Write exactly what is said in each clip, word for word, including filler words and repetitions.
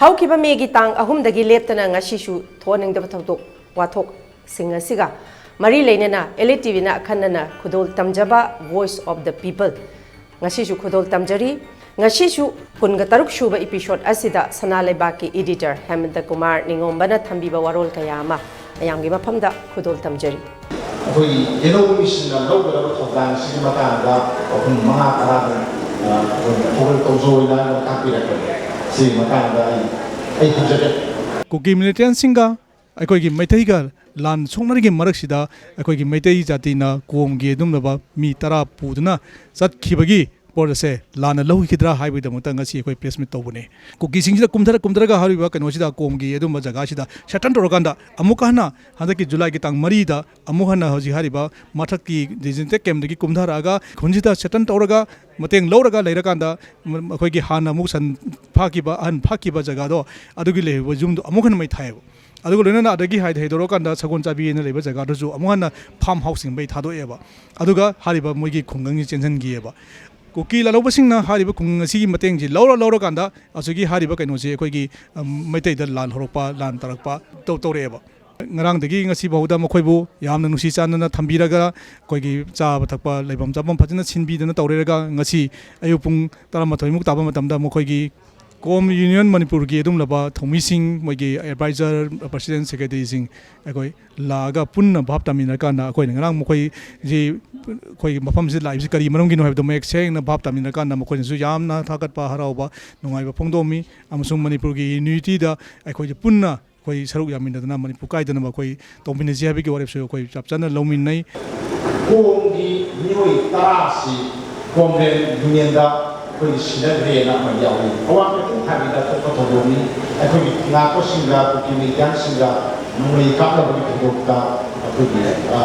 ꯍꯧꯈꯤꯕ ꯃꯦꯒꯤ ꯇꯥꯡ ꯑꯍꯨꯝꯗꯒꯤ ꯂꯦꯞꯇꯅ ꯉꯁꯤꯁꯨ ꯊꯣꯛꯍꯟꯅꯤꯡꯗꯕ ꯊꯧꯗꯣꯛ ꯋꯥꯊꯣꯛꯁꯤꯡ ꯑꯁꯤꯒ ꯃꯔꯤ ꯂꯩꯅꯅ ꯑꯦꯜ ꯏ ꯇꯤ ꯚꯤꯅ ꯑꯈꯟꯅꯅ ꯈꯨꯗꯣꯜ ꯇꯝꯖꯕ Voice of the People ꯉꯁꯤꯁꯨ ꯈꯨꯗꯣꯜ ꯇꯝꯖꯔꯤ꯫ ꯉꯁꯤꯁꯨ ꯀꯨꯟꯒ ꯇꯔꯨꯛ ꯁꯨꯕ episode ꯑꯁꯤꯗ ꯁꯅꯥ ꯂꯩꯕꯥꯛꯀꯤ editor ꯍꯦꯃꯟꯇ ꯀꯨꯃꯥꯔ ꯅꯤꯉꯣꯝꯕꯅ ꯊꯝꯕꯤꯕ ꯋꯥꯔꯣꯜ ꯀꯌꯥ ꯑꯃ ꯃꯌꯥꯝꯒꯤ ꯃꯐꯝꯗ ꯈꯨꯗꯣꯜ ꯇꯝꯖꯔꯤ꯫ ꯑꯩꯈꯣꯏꯒꯤ ꯌꯦꯜꯍꯧꯕ ꯃꯤꯁꯤꯡꯅ ꯂꯧꯒꯗꯕ ꯊꯧꯗꯥꯡꯁꯤꯒꯤ ꯃꯇꯥꯡꯗ ꯋꯥꯐꯝ ꯃꯉꯥ ꯇꯔꯥꯗꯪ, ꯑ, ꯑꯩꯈꯣꯏꯅ ꯊꯧꯒꯜ ꯇꯧꯖꯧꯅ ꯇꯥꯛꯄꯤꯔꯛꯄꯅꯤ꯫ ꯁꯤꯒꯤ ꯃꯇꯥꯡꯗ ꯑꯩ, ꯑꯩ ꯊꯝꯖꯒꯦ꯫ ꯀꯨꯀꯤ ꯃꯤꯂꯤꯇꯦꯟꯁꯤꯡꯒ ꯑꯩꯈꯣꯏꯒꯤ ꯃꯩꯇꯩꯒ ꯂꯥꯟ ꯁꯣꯛꯅꯔꯤꯉꯩ ꯃꯔꯛꯁꯤꯗ ꯑꯩꯈꯣꯏꯒꯤ ꯃꯩꯇꯩ ꯖꯥꯇꯤꯅ ꯀꯣꯝꯒꯤ ꯑꯗꯨꯝꯂꯕ ꯃꯤ ꯇꯔꯥ ꯄꯨꯗꯨꯅ ꯆꯠꯈꯤꯕꯒꯤ ꯄꯣꯠ ꯑꯁꯦ ꯂꯥꯟꯅ ꯂꯧꯈꯤꯗ꯭ꯔꯥ ꯍꯥꯏꯕꯒꯤꯗꯃꯛꯇ ꯉꯁꯤ ꯑꯩꯈꯣꯏ press meet ꯇꯧꯕꯅꯤ꯫ ꯀꯨꯀꯤꯁꯤꯡꯁꯤꯗ ꯀꯨꯝꯊꯔ ꯀꯨꯝꯊꯔꯒ ꯍꯥꯏꯔꯤꯕ ꯀꯩꯅꯣꯁꯤꯗ ꯀꯣꯝꯒꯤ ꯑꯗꯨꯝꯕ ꯖꯒꯥꯁꯤꯗ ꯁꯦꯇꯟ ꯇꯧꯔꯀꯥꯟꯗ ꯑꯃꯨꯛꯀ ꯍꯟꯅ ꯍꯟꯗꯛꯀꯤ ꯖꯨꯂꯥꯏꯒꯤ ꯇꯥꯡ ꯃꯔꯤꯗ ꯑꯃꯨꯛ ꯍꯟꯅ ꯍꯧꯖꯤꯛ ꯍꯥꯏꯔꯤꯕ ꯃꯊꯛꯀꯤ ꯗꯤꯖꯤꯟꯇꯦꯛ ꯀꯦꯝꯗꯒꯤ ꯀꯨꯝꯊꯔꯛꯑꯒ ꯈꯨꯟꯁꯤꯗ ꯁꯦꯇꯟ ꯇꯧꯔꯒ ꯃꯇꯦꯡ ꯂꯧꯔꯒ ꯂꯩꯔꯀꯥꯟꯗ ꯃ-, ꯑꯩꯈꯣꯏꯒꯤ ꯍꯥꯟꯅ ꯑꯃꯨꯛ ꯁꯟ ꯐꯥꯈꯤꯕ, ꯑꯍꯟ ꯐꯥꯈꯤꯕ ꯖꯒꯥꯗꯣ ꯑꯗꯨꯒꯤ ꯂꯩꯍꯧꯕ ꯌꯨꯝꯗꯣ ꯑꯃꯨꯛ ꯍꯟꯅ ꯃꯩ ꯊꯥꯏꯌꯦꯕ꯫ ꯑꯗꯨꯒ ꯂꯣꯏꯅꯅ ꯑꯗꯒꯤ ꯍꯥꯏ-, ꯍꯥꯏꯗꯣꯔꯛꯑꯀꯥꯟꯗ ꯁꯒꯣꯜ ꯆꯥꯕꯤ ꯍꯥꯏꯅ ꯂꯩꯕ ꯖꯒꯥꯗꯨꯁꯨ ꯑꯃꯨꯛ ꯍꯟꯅ farm house ꯁꯤꯡ ꯃꯩ ꯊꯥꯗꯣꯛꯑꯦꯕ꯫ ꯑꯗꯨꯒ ꯍꯥꯏꯔꯤꯕ ꯃꯣꯏꯒꯤ ꯈꯨꯡꯒꯪꯁꯤ ꯆꯦꯟꯁꯤꯟꯈꯤꯑꯕ꯫ ꯀꯨꯀꯤ ꯂꯥꯜꯍꯧꯕꯁꯤꯡꯅ ꯍꯥꯏꯔꯤꯕ ꯈꯨꯡꯒꯪ ꯑꯁꯤꯒꯤ ꯃꯇꯦꯡꯁꯤ ꯂꯧꯔ ꯂꯧꯔꯀꯥꯟꯗ ꯑꯁꯤꯒꯤ ꯍꯥꯏꯔꯤꯕ ꯀꯩꯅꯣꯁꯤ ꯑꯩꯈꯣꯏꯒꯤ, ꯑꯝ, ꯃꯩꯇꯩꯗ ꯂꯥꯟ ꯍꯧꯔꯛꯄ, ꯂꯥꯟ ꯇꯥꯔꯛꯄ ꯇꯧ-, ꯇꯧꯔꯛꯑꯦꯕ꯫ ꯉꯔꯥꯡꯗꯒꯤ ꯉꯁꯤ ꯐꯥꯎꯗ ꯃꯈꯣꯏꯕꯨ ꯌꯥꯝꯅ ꯅꯨꯡꯁꯤ ꯆꯥꯟꯅꯅ ꯊꯝꯕꯤꯔꯒ ꯑꯩꯈꯣꯏꯒꯤ ꯆꯥꯕ ꯊꯛꯄ ꯂꯩꯐꯝ ꯆꯥꯐꯝ ꯐꯖꯅ ꯁꯤꯟꯕꯤꯗꯅ ꯇꯧꯔꯦꯔꯒ ꯉꯁꯤ ꯑꯌꯨꯛ ꯄꯨꯡ ꯇꯔꯥꯃꯥꯊꯣꯏꯃꯨꯛ ꯇꯥꯕ ꯃꯇꯝꯗ ꯃꯈꯣꯏꯒꯤ ꯀꯣꯝ ꯌꯨꯅꯤꯌꯟ ꯃꯅꯤꯄꯨꯔꯒꯤ ꯑꯗꯨꯒꯨꯝꯂꯕ ꯊꯧꯃꯤꯁꯤꯡ, ꯃꯣꯏꯒꯤ advisor, president, secretary ꯁꯤꯡ ꯑꯩꯈꯣꯏ ꯂꯥꯛꯑꯒ ꯄꯨꯟꯅ ꯚꯥꯞ ꯇꯥꯃꯤꯟꯅꯔꯀꯥꯟꯗ ꯑꯩꯈꯣꯏꯅ ꯉꯔꯥꯡ ꯃꯈꯣꯏꯁꯤ ꯑꯩꯈꯣꯏꯒꯤ ꯃꯐꯝꯁꯤꯗ ꯂꯥꯛꯏꯕꯁꯤ ꯀꯔꯤ ꯃꯔꯝꯒꯤꯅꯣ ꯍꯥꯏꯕꯗꯣ ꯃꯌꯦꯛ ꯁꯦꯡꯅ ꯚꯥꯞ ꯇꯥꯃꯤꯟꯅꯔꯀꯥꯟꯗ ꯃꯈꯣꯏꯅꯁꯨ ꯌꯥꯝꯅ ꯊꯥꯒꯠꯄ ꯍꯔꯥꯎꯕ ꯅꯨꯡꯉꯥꯏꯕ ꯐꯣꯡꯗꯣꯛꯑꯝꯃꯤ꯫ ꯑꯃꯁꯨꯡ ꯃꯅꯤꯄꯨꯔꯒꯤ unity ꯗ ꯑꯩꯈꯣꯏꯁꯦ ꯄꯨꯟꯅ ꯑꯩꯈꯣꯏ ꯁꯔꯨꯛ ꯌꯥꯃꯤꯟꯅꯗꯅ ꯃꯅꯤꯄꯨꯔ ꯀꯥꯏꯗꯅꯕ ꯑꯩꯈꯣꯏ ꯇꯧꯃꯤꯟꯅꯁꯤ ꯍꯥꯏꯕꯒꯤ ꯋꯥꯔꯦꯞꯁꯨ ꯑꯩꯈꯣꯏ ꯆꯞ ꯆꯥꯅ ꯂꯧꯃꯤꯟꯅꯩ꯫ ꯀꯣꯝꯒꯤ ꯃꯤꯑꯣꯏ ꯇꯔꯥꯁꯤ ꯀꯣꯝꯂꯦꯟ ꯌꯨꯅꯤꯌꯟꯗ ꯑꯩꯈꯣꯏꯒꯤ ꯁꯤꯟꯅꯈ꯭ꯔꯦꯅ ꯑꯃ ꯌꯥꯎꯏ꯫ ꯑꯋꯥꯡ ꯀꯩꯊꯦꯜ ꯊꯥꯕꯤꯗ ꯊꯣꯛꯄ ꯊꯧꯗꯣꯛꯅꯤ꯫ ꯑꯩꯈꯣꯏꯒꯤ ꯉꯥꯛꯄꯁꯤꯡꯒ ꯀꯨꯀꯤ ꯃꯤꯂꯤꯇꯦꯟꯁꯤꯡꯒ ꯅꯣꯡꯃꯩ ꯀꯥꯞꯅꯕꯒꯤ ꯊꯧꯗꯣꯛꯇ ꯑꯩꯈꯣꯏꯒꯤ, ꯑ,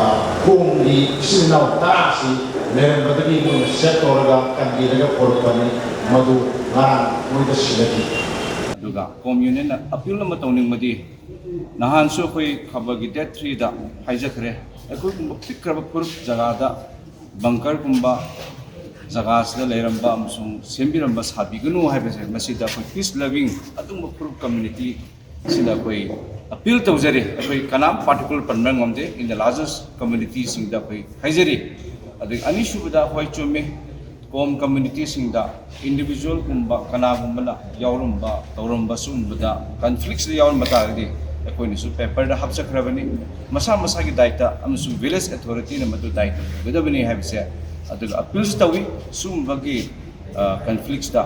ꯀꯣꯝꯒꯤ ꯏꯆꯤꯜ ꯏꯅꯥꯎ ꯇꯔꯥꯁꯤ ꯂꯩꯔꯝꯕꯗꯒꯤ ꯃꯣꯏꯅ ꯁꯦꯞ ꯇꯧꯔꯒ ꯀꯟꯕꯤꯔꯒ ꯄꯣꯔꯛꯄꯅꯤ꯫ ꯃꯗꯨ ꯉꯔꯥꯡ ꯃꯣꯏꯗ ꯁꯤꯟꯅꯈꯤ꯫ ꯑꯗꯨꯒ ꯀꯣꯝ ꯌꯨꯅꯤꯌꯟꯅ ꯑꯄꯤꯜ ꯑꯃ ꯇꯧꯅꯤꯡꯕꯗꯤ, ꯅꯍꯥꯟꯁꯨ ꯑꯩꯈꯣꯏ ꯈꯕꯔꯒꯤ date three ꯗ ꯍꯥꯏꯖꯈ꯭ꯔꯦ, ꯑꯩꯈꯣꯏꯒꯨꯝꯕ ꯄꯤꯛꯈ꯭ꯔꯕ ꯐꯨꯔꯨꯞ ꯖꯒꯥꯗ ꯕꯪꯀꯔꯒꯨꯝꯕ, ꯖꯒꯥꯁꯤꯗ ꯂꯩꯔꯝꯕ ꯑꯃꯁꯨꯡ ꯁꯦꯝꯕꯤꯔꯝꯕ ꯁꯥꯕꯤꯒꯅꯨ ꯍꯥꯏꯕꯁꯦ, ꯃꯁꯤꯗ ꯑꯩꯈꯣꯏ peace loving ꯑꯗꯨꯒꯨꯝꯕ ꯐꯨꯔꯨꯞ community ꯁꯤꯗ ꯑꯩꯈꯣꯏ appeal ꯇꯧꯖꯔꯤ꯫ ꯑꯩꯈꯣꯏ ꯀꯅꯥꯝ particular ꯄꯟꯕ ꯉꯝꯗꯦ, in the largest community ꯁꯤꯡꯗ ꯑꯩꯈꯣꯏ ꯍꯥꯏꯖꯔꯤ꯫ ꯑꯗꯒꯤ ꯑꯅꯤꯁꯨꯕꯗ, ꯍꯣꯏ, ꯆꯨꯝꯃꯤ, ꯀꯣꯝ community ꯁꯤꯡꯗ individual ꯒꯨꯝꯕ ꯀꯅꯥꯒꯨꯝꯕꯅ ꯌꯥꯎꯔꯝꯕ ꯇꯧꯔꯝꯕ ꯁꯤꯒꯨꯝꯕꯗ conflicts ꯇ ꯌꯥꯎꯔꯝꯕ ꯇꯥꯔꯒꯗꯤ ꯑꯩꯈꯣꯏꯅꯁꯨ paper ꯗ ꯍꯥꯞꯆꯈ꯭ꯔꯕꯅꯤ꯫ ꯃꯁꯥ ꯃꯁꯥꯒꯤ ꯗꯥꯏꯇ ꯑꯃꯁꯨꯡ village authority ꯅ ꯃꯗꯨ ꯗꯥꯏꯇ ꯄꯨꯒꯗꯕꯅꯤ ꯍꯥꯏꯕꯁꯦ ꯑꯗꯨꯒ appeals ꯇꯧꯏ꯫ ꯁꯤꯒꯨꯝꯕꯒꯤ conflicts ꯇ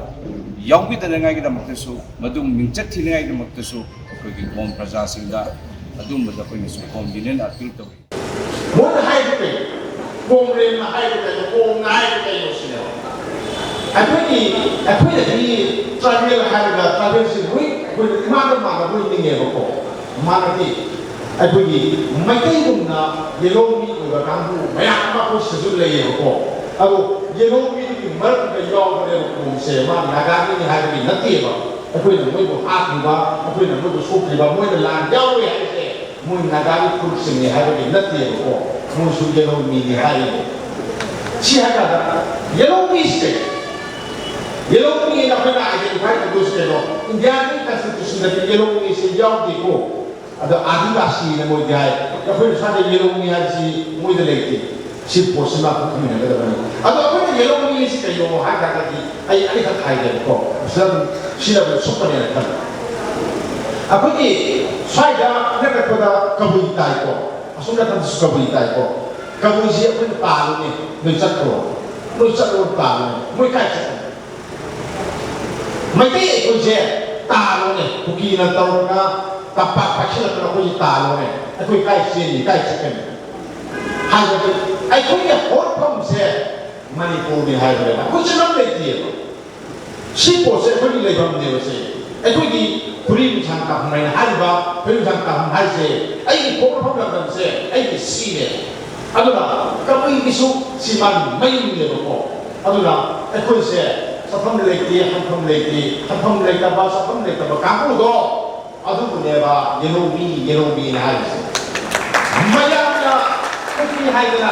ꯌꯥꯎꯕꯤꯗꯅꯉꯥꯏꯒꯤꯗꯃꯛꯇꯁꯨ, ꯃꯗꯨ ꯃꯤꯡꯆꯠ ꯊꯤꯅꯉꯥꯏꯒꯤꯗꯃꯛꯇꯁꯨ ꯑꯩꯈꯣꯏꯒꯤ ꯀꯣꯝ ꯄ꯭ꯔꯖꯥꯁꯤꯡꯗ ꯑꯗꯨꯒꯨꯝꯕꯗ ꯑꯩꯈꯣꯏꯅꯁꯨ ꯀꯣꯝ union appeal ꯇꯧꯏ꯫ ꯃꯣꯏꯅ ꯍꯥꯏꯔꯤꯕ ꯀꯩꯅꯣ? ꯀꯣꯝꯔꯦꯟꯅ ꯍꯥꯏꯔꯤꯕ ꯀꯩꯅꯣ? ꯀꯣꯝꯅ ꯍꯥꯏꯔꯤꯕ ꯀꯩꯅꯣ ꯁꯤꯅꯦꯕ꯫ ꯑꯩꯈꯣꯏꯒꯤ, ꯑꯩꯈꯣꯏꯅꯗꯤ tribal ꯍꯥꯏꯔꯒ tribal ꯁꯤ ꯂꯣꯏ ꯑꯩꯈꯣꯏꯅ ꯏꯃꯥꯟꯅ ꯃꯥꯟꯅꯕ ꯂꯣꯏ ꯅꯤꯡꯉꯦꯕꯀꯣ꯫ ꯃꯥꯟꯅꯗꯦ꯫ ꯑꯩꯈꯣꯏꯒꯤ ꯃꯩꯇꯩꯒꯨꯝꯅ ꯌꯦꯂꯧꯃꯤ ꯑꯣꯏꯕ ꯀꯥꯡꯕꯨ ꯃꯌꯥꯝ ꯑꯃ ꯑꯩꯈꯣꯏ ꯁꯤꯗꯁꯨ ꯂꯩꯌꯦꯕꯀꯣ꯫ ꯑꯗꯣ ꯌꯦꯂꯧꯃꯤꯗꯨꯒꯤ ꯃꯔꯛꯇ ꯌꯥꯎꯕꯅꯦꯕ ꯀꯣꯝꯁꯦ, ꯃꯥ ꯅꯥꯒꯥꯃꯤꯅꯤ ꯍꯥꯏꯕꯒꯤ ꯅꯠꯇꯦꯕ꯫ ꯑꯩꯈꯣꯏꯅ ꯃꯣꯏꯕꯨ ꯍꯥꯠꯂꯤꯕ, ꯑꯩꯈꯣꯏꯅ ꯃꯣꯏꯕꯨ ꯁꯣꯛꯂꯤꯕ, ꯃꯣꯏꯅ ꯂꯥꯟ ꯌꯥꯎꯔꯦ ꯍꯥꯏꯕꯁꯦ ꯃꯣꯏ ꯅꯥꯒꯥꯒꯤ ꯐꯨꯔꯨꯞꯁꯤꯡꯅꯤ ꯍꯥꯏꯕꯒꯤ ꯅꯠꯇꯦꯕꯀꯣ꯫ ꯃꯣꯏꯁꯨ ꯌꯦꯂꯧꯃꯤꯅꯤ ꯍꯥꯏꯔꯤꯅꯦ꯫ ꯁꯤ ꯍꯥꯏꯀꯥꯟꯗ ꯌꯦꯂꯧꯃꯤꯁꯦ, ꯌꯦꯂꯧꯃꯤꯅ ꯑꯩꯈꯣꯏꯅ identify ꯇꯧꯗꯣꯏꯁꯦ ꯀꯩꯅꯣ? Indian ꯒꯤ constitution ꯗꯗꯤ ꯌꯦꯂꯧꯃꯤꯁꯦ ꯌꯥꯎꯗꯦꯀꯣ꯫ ꯑꯗꯣ ꯑꯥꯗꯤꯕꯥꯁꯤꯅ ꯃꯣꯏꯗꯤ ꯍꯥꯏ, ꯑꯩꯈꯣꯏꯅ ꯁ꯭ꯋꯥꯏꯗ ꯌꯦꯂꯧꯃꯤ ꯍꯥꯏꯕꯁꯤ ꯃꯣꯏꯗ ꯂꯩꯇꯦ꯫ ꯁꯤ ꯄꯣꯠꯁꯤꯃ ꯑꯩꯈꯣꯏ ꯈꯪꯃꯤꯟꯅꯒꯗꯕꯅꯤ꯫ ꯑꯗꯣ ꯑꯩꯈꯣꯏꯅ ꯌꯦꯂꯧꯃꯤ ꯍꯥꯏꯁꯤ ꯀꯩꯅꯣ ꯍꯥꯏ ꯇꯥꯔꯒꯗꯤ ꯑꯩ ꯑꯅꯤꯈꯛ ꯍꯥꯏꯒꯦꯕꯀꯣ꯫ ꯁꯤꯗ ꯑꯗꯨꯝ ꯁꯤꯅ ꯑꯗꯨꯝ ꯁꯨꯞꯄꯅꯦꯅ ꯈꯜꯂꯤ꯫ ꯑꯩꯈꯣꯏꯒꯤ ꯁ꯭ꯋꯥꯏꯗ ꯏꯅꯛ ꯅꯛꯄꯗ ꯀꯕꯨꯏ ꯇꯥꯏꯀꯣ, ꯑꯁꯣꯝ ꯅꯥꯀꯟꯗꯁꯨ ꯀꯕꯨꯏ ꯇꯥꯏꯀꯣ꯫ ꯀꯕꯨꯏꯁꯤ ꯑꯩꯈꯣꯏꯅ ꯇꯥꯜꯂꯨꯅꯦ, ꯅꯣꯏ ꯆꯠꯈ꯭ꯔꯣ, ꯅꯣꯏ ꯆꯠꯂꯣ ꯇꯥꯜꯂꯨꯅꯦ, ꯃꯣꯏ ꯀꯥꯏ ꯆꯠꯀꯅꯤ? ꯃꯩꯇꯩ ꯑꯩꯈꯣꯏꯁꯦ ꯇꯥꯜꯂꯣꯅꯦ, ꯀꯨꯀꯤꯅ ꯇꯧꯔꯒ ꯇꯝꯄꯥꯛ ꯄꯥꯏꯁꯤꯜꯂꯛꯇꯅ ꯑꯩꯈꯣꯏꯁꯦ ꯇꯥꯜꯂꯣꯅꯦ, ꯑꯩꯈꯣꯏ ꯀꯥꯏ ꯆꯦꯟꯅꯤ, ꯀꯥꯏ ꯆꯠꯀꯅꯤ? ꯍꯥꯏꯕꯗꯤ ꯑꯩꯈꯣꯏꯒꯤ ꯍꯧꯔꯛꯐꯝꯁꯦ ꯃꯅꯤꯄꯨꯔꯅꯤ ꯍꯥꯏꯕꯅꯦꯕ꯫ ꯑꯩꯈꯣꯏ ꯆꯠꯐꯝ ꯂꯩꯇꯦꯕ꯫ ꯁꯤ ꯄꯣꯠꯁꯦ ꯑꯩꯈꯣꯏꯒꯤ ꯂꯩꯐꯝꯅꯦꯕ ꯁꯦ꯫ ꯑꯩꯈꯣꯏꯒꯤ ꯐꯨꯔꯤ ꯅꯨꯡꯁꯥꯡ ꯀꯥꯐꯝ ꯍꯥꯏꯅ ꯍꯥꯏꯔꯤꯕ ꯐꯨꯔꯤ ꯅꯨꯡꯁꯥꯡ ꯀꯥꯐꯝ ꯍꯥꯏꯁꯦ ꯑꯩꯒꯤ ꯄꯣꯛꯅꯐꯝ ꯂꯝꯗꯝꯁꯦ ꯑꯩꯒꯤ ꯁꯤꯅꯦ꯫ ꯑꯗꯨꯅ ꯀꯕꯨꯏꯒꯤꯁꯨ ꯁꯤ ꯃꯥꯒꯤ ꯃꯌꯨꯝꯅꯦꯕꯀꯣ꯫ ꯑꯗꯨꯅ ꯑꯩꯈꯣꯏꯁꯦ ꯆꯠꯐꯝ ꯂꯩꯇꯦ, ꯍꯟꯐꯝ ꯂꯩꯇꯦ, ꯍꯟꯐꯝ ꯂꯩꯇꯕ, ꯆꯠꯐꯝ ꯂꯩꯇꯕ ꯀꯥꯡꯕꯨꯗꯣ ꯑꯗꯨꯕꯨꯅꯦꯕ ꯌꯦꯂꯧꯃꯤ, ꯌꯦꯂꯧꯃꯤꯅ ꯍꯥꯏꯔꯤꯁꯦ꯫ ꯃꯌꯥꯝꯅ ꯀꯨꯀꯤ ꯍꯥꯏꯗꯅ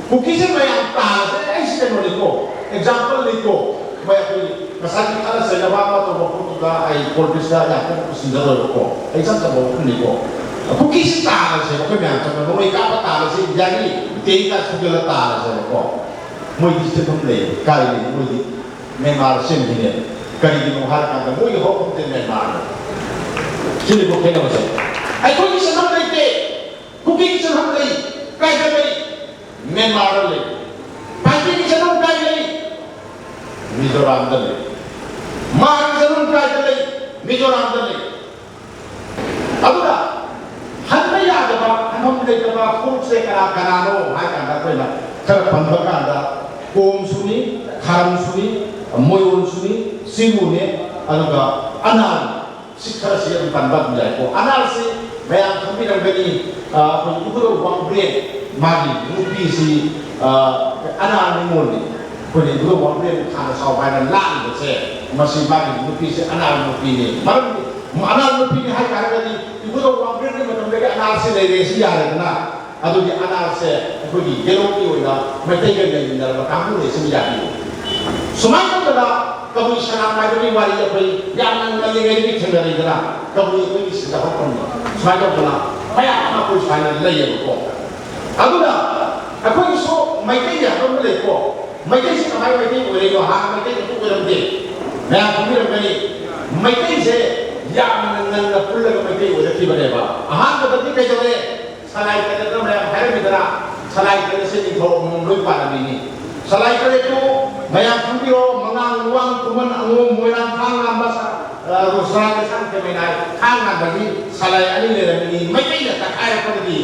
ꯀꯨꯀꯤꯁꯦ ꯃꯌꯥꯝ ꯇꯥꯔꯁꯦ꯫ ꯑꯩꯁꯤ ꯀꯩꯅꯣꯅꯤꯀꯣ, ꯑꯦꯛꯖꯥꯝꯄꯜꯅꯤꯀꯣ꯫ ꯃꯣꯏ ꯑꯩꯈꯣꯏ ꯉꯁꯥꯏꯒꯤ ꯈꯔ ꯆꯩꯅꯕ ꯑꯃ ꯇꯧꯕ ꯄꯣꯠꯇꯨꯗ ꯑꯩ ꯄꯣꯂꯤꯇꯤꯛꯁꯇ ꯌꯥꯝ ꯀꯟꯅ ꯄꯨꯁꯤꯟꯖꯔꯣꯏꯕꯀꯣ꯫ ꯑꯩ ꯏꯆꯝ ꯆꯝꯕ ꯋꯥꯐꯝꯅꯤꯀꯣ꯫ ꯀꯨꯀꯤꯁꯤ ꯇꯥꯔꯁꯦ, ꯑꯩꯈꯣꯏ ꯃꯌꯥꯝ ꯆꯪꯅ ꯅꯣꯡꯃꯩ ꯀꯥꯞꯄ ꯇꯥꯔꯁꯦ, ꯏꯟꯗꯤꯌꯥꯒꯤ ꯇꯦꯡꯀ ꯁꯨꯗꯅ ꯇꯥꯔꯁꯦꯕꯀꯣ꯫ ꯃꯣꯏꯗꯤ ꯁꯤꯐꯝ ꯂꯩ, ꯀꯥꯏ ꯂꯩ? ꯃꯣꯏꯗꯤ ꯃꯦꯟꯃꯥꯔ ꯁꯦꯝꯈꯤꯅꯦ꯫ ꯀꯔꯤꯒꯤꯅꯣ ꯍꯥꯏꯔꯀꯥꯟꯗ ꯃꯣꯏꯒꯤ ꯍꯧꯔꯛꯐꯝꯁꯦ ꯃꯦꯟꯃꯥꯔꯅꯦ꯫ ꯁꯤꯅꯤꯀꯣ ꯈꯦꯠꯅꯕꯁꯦ꯫ ꯑꯩꯈꯣꯏꯒꯤ ꯁꯦꯟꯐꯝ ꯂꯩꯇꯦ, ꯀꯨꯀꯤꯒꯤ ꯁꯦꯟꯐꯝ ꯂꯩ꯫ ꯀꯥꯏꯗ ꯂꯩ? ꯃꯦꯟꯃꯥꯔꯗ ꯂꯩ꯫ ꯄꯥꯏꯇꯦꯒꯤ ꯁꯦꯟꯐꯝ ꯀꯥꯏ ꯂꯩ? ꯃꯤꯖꯣꯔꯥꯝꯗ ꯂꯩ꯫ ꯃꯥꯔꯒꯤ ꯁꯦꯟꯐꯝ ꯀꯥꯏꯗ ꯂꯩ? ꯃꯤꯖꯣꯔꯥꯝꯗ ꯂꯩ꯫ ꯑꯗꯨꯅ ꯍꯟꯕ ꯌꯥꯗꯕ, ꯍꯟꯐꯝ ꯂꯩꯇꯕ ꯐꯨꯔꯨꯞꯁꯦ ꯀꯅꯥ ꯀꯅꯥꯅꯣ ꯍꯥꯏ ꯀꯥꯟꯗ ꯑꯩꯈꯣꯏꯅ ꯈꯔ ꯄꯟꯕ ꯀꯥꯟꯗ ꯀꯣꯝꯁꯨꯅꯤ, ꯈꯥꯔꯝꯁꯨꯅꯤ, ꯃꯣꯌꯣꯟꯁꯨꯅꯤ, ꯁꯤꯃꯨꯅꯦ, ꯑꯗꯨꯒ ꯑꯅꯥꯜ꯫ ꯁꯤ ꯈꯔꯁꯤ ꯑꯗꯨꯝ ꯄꯟꯕ ꯑꯗꯨꯝ ꯌꯥꯏꯀꯣ꯫ ꯑꯅꯥꯜꯁꯤ ꯃꯌꯥꯝ ꯈꯪꯕꯤꯔꯝꯒꯅꯤ, ꯑ, ꯑꯩꯈꯣꯏ ꯏꯕꯨꯙꯧ ꯋꯥꯡꯕ꯭ꯔꯦꯟ ꯃꯥꯒꯤ ꯅꯨꯄꯤꯁꯤ, ꯑ, ꯑꯅꯥꯜ ꯅꯤꯉꯣꯜꯅꯤ꯫ ꯑꯩꯈꯣꯏꯅ ꯏꯕꯨꯙꯧ ꯋꯥꯡꯕ꯭ꯔꯦꯟ ꯈꯥꯅ ꯁꯥꯎꯕ ꯍꯥꯏꯅ ꯂꯥꯠꯂꯤꯕꯁꯦ, ꯃꯁꯤ ꯃꯥꯒꯤ ꯅꯨꯄꯤꯁꯤ ꯑꯅꯥꯜ ꯅꯨꯄꯤꯅꯤ꯫ ꯃꯔꯝꯗꯤ ꯑꯅꯥꯜ ꯅꯨꯄꯤꯅꯤ ꯍꯥꯏ ꯇꯥꯔꯒꯗꯤ ꯏꯕꯨꯙꯧ ꯋꯥꯡꯕ꯭ꯔꯦꯟꯒꯤ ꯃꯇꯝꯗꯒꯤ ꯑꯅꯥꯜꯁꯤ ꯂꯩꯔꯦ, ꯁꯤ ꯌꯥꯔꯦꯗꯅ꯫ ꯑꯗꯨꯒꯤ ꯑꯅꯥꯜꯁꯦ ꯑꯩꯈꯣꯏꯒꯤ ꯌꯦꯂꯣꯡꯒꯤ ꯑꯣꯏꯅ ꯃꯩꯇꯩꯒ ꯂꯩꯃꯤꯟꯅꯔꯕ ꯀꯥꯡꯕꯨꯅꯦ, ꯁꯤꯃ ꯌꯥꯕꯤꯌꯨ꯫ ꯁꯨꯃꯥꯏꯅ ꯇꯧꯗꯅ ꯀꯕꯨꯏ ꯁꯅꯥ ꯄꯥꯏꯕꯒꯤ ꯋꯥꯔꯤ ꯑꯩꯈꯣꯏ ꯌꯥꯝꯅ ꯉꯜꯂꯤꯉꯩꯗꯒꯤ ꯊꯦꯡꯅꯔꯛꯏꯗꯅ, ꯀꯕꯨꯏ ꯑꯩꯈꯣꯏꯒꯤ ꯁꯤꯗ ꯍꯧꯔꯛꯐꯝꯗꯣ꯫ ꯁꯨꯃꯥꯏꯅ ꯇꯧꯗꯅ ꯃꯌꯥꯝ ꯑꯃ ꯑꯩꯈꯣꯏ ꯁꯨꯃꯥꯏꯅ ꯂꯩꯌꯦꯕꯀꯣ꯫ ꯑꯗꯨꯅ ꯑꯩꯈꯣꯏꯒꯤꯁꯨ ꯃꯩꯇꯩ ꯍꯥꯏꯕ ꯑꯃ ꯂꯩꯀꯣ꯫ ꯃꯩꯇꯩꯁꯤ ꯀꯃꯥꯏꯅ ꯃꯩꯇꯩ ꯑꯣꯏꯔꯛꯏꯅꯣ? ꯍꯥꯟꯅ ꯃꯩꯇꯩ ꯑꯝꯇ ꯑꯣꯏꯔꯝꯗꯦ꯫ ꯃꯌꯥꯝ ꯈꯪꯕꯤꯔꯝꯒꯅꯤ, ꯃꯩꯇꯩꯁꯦ ꯌꯥꯝꯅ ꯉꯟꯅ ꯄꯨꯜꯂꯒ ꯃꯩꯇꯩ ꯑꯣꯏꯔꯛꯈꯤꯕꯅꯦꯕ꯫ ꯑꯍꯥꯟꯕꯗꯗꯤ ꯀꯩꯗꯧꯔꯦ? ꯁꯂꯥꯏ ꯇꯔꯦꯠꯅ ꯃꯌꯥꯝ ꯍꯥꯏꯔꯝꯃꯤꯗꯅ, ꯁꯂꯥꯏ ꯇꯔꯦꯠꯁꯦ ꯅꯤꯡꯊꯧ ꯑꯃꯃꯝ ꯂꯣꯏ ꯄꯥꯜꯂꯝꯃꯤꯅꯤ꯫ ꯁꯂꯥꯏ ꯇꯔꯦꯠꯇꯨ ꯃꯌꯥꯝ ꯈꯪꯕꯤꯔꯣ, ꯃꯉꯥꯡ, ꯂꯨꯋꯥꯡ, ꯈꯨꯃꯟ, ꯑꯉꯣꯝ, ꯃꯣꯏꯔꯥꯡ, ꯊꯥꯡ ꯉꯝꯕ, ꯁ-, ꯑ, ꯔꯣꯁꯅꯥ, ꯀꯩꯁꯥꯝ, ꯀꯦꯃꯦꯅꯥꯏ, ꯊꯥꯡ ꯉꯝꯕꯒꯤ ꯁꯂꯥꯏ ꯑꯅꯤ ꯂꯩꯔꯝꯃꯤꯅꯤ꯫ ꯃꯩꯇꯩꯅ ꯇꯛꯈꯥꯏꯔꯛꯄꯗꯒꯤ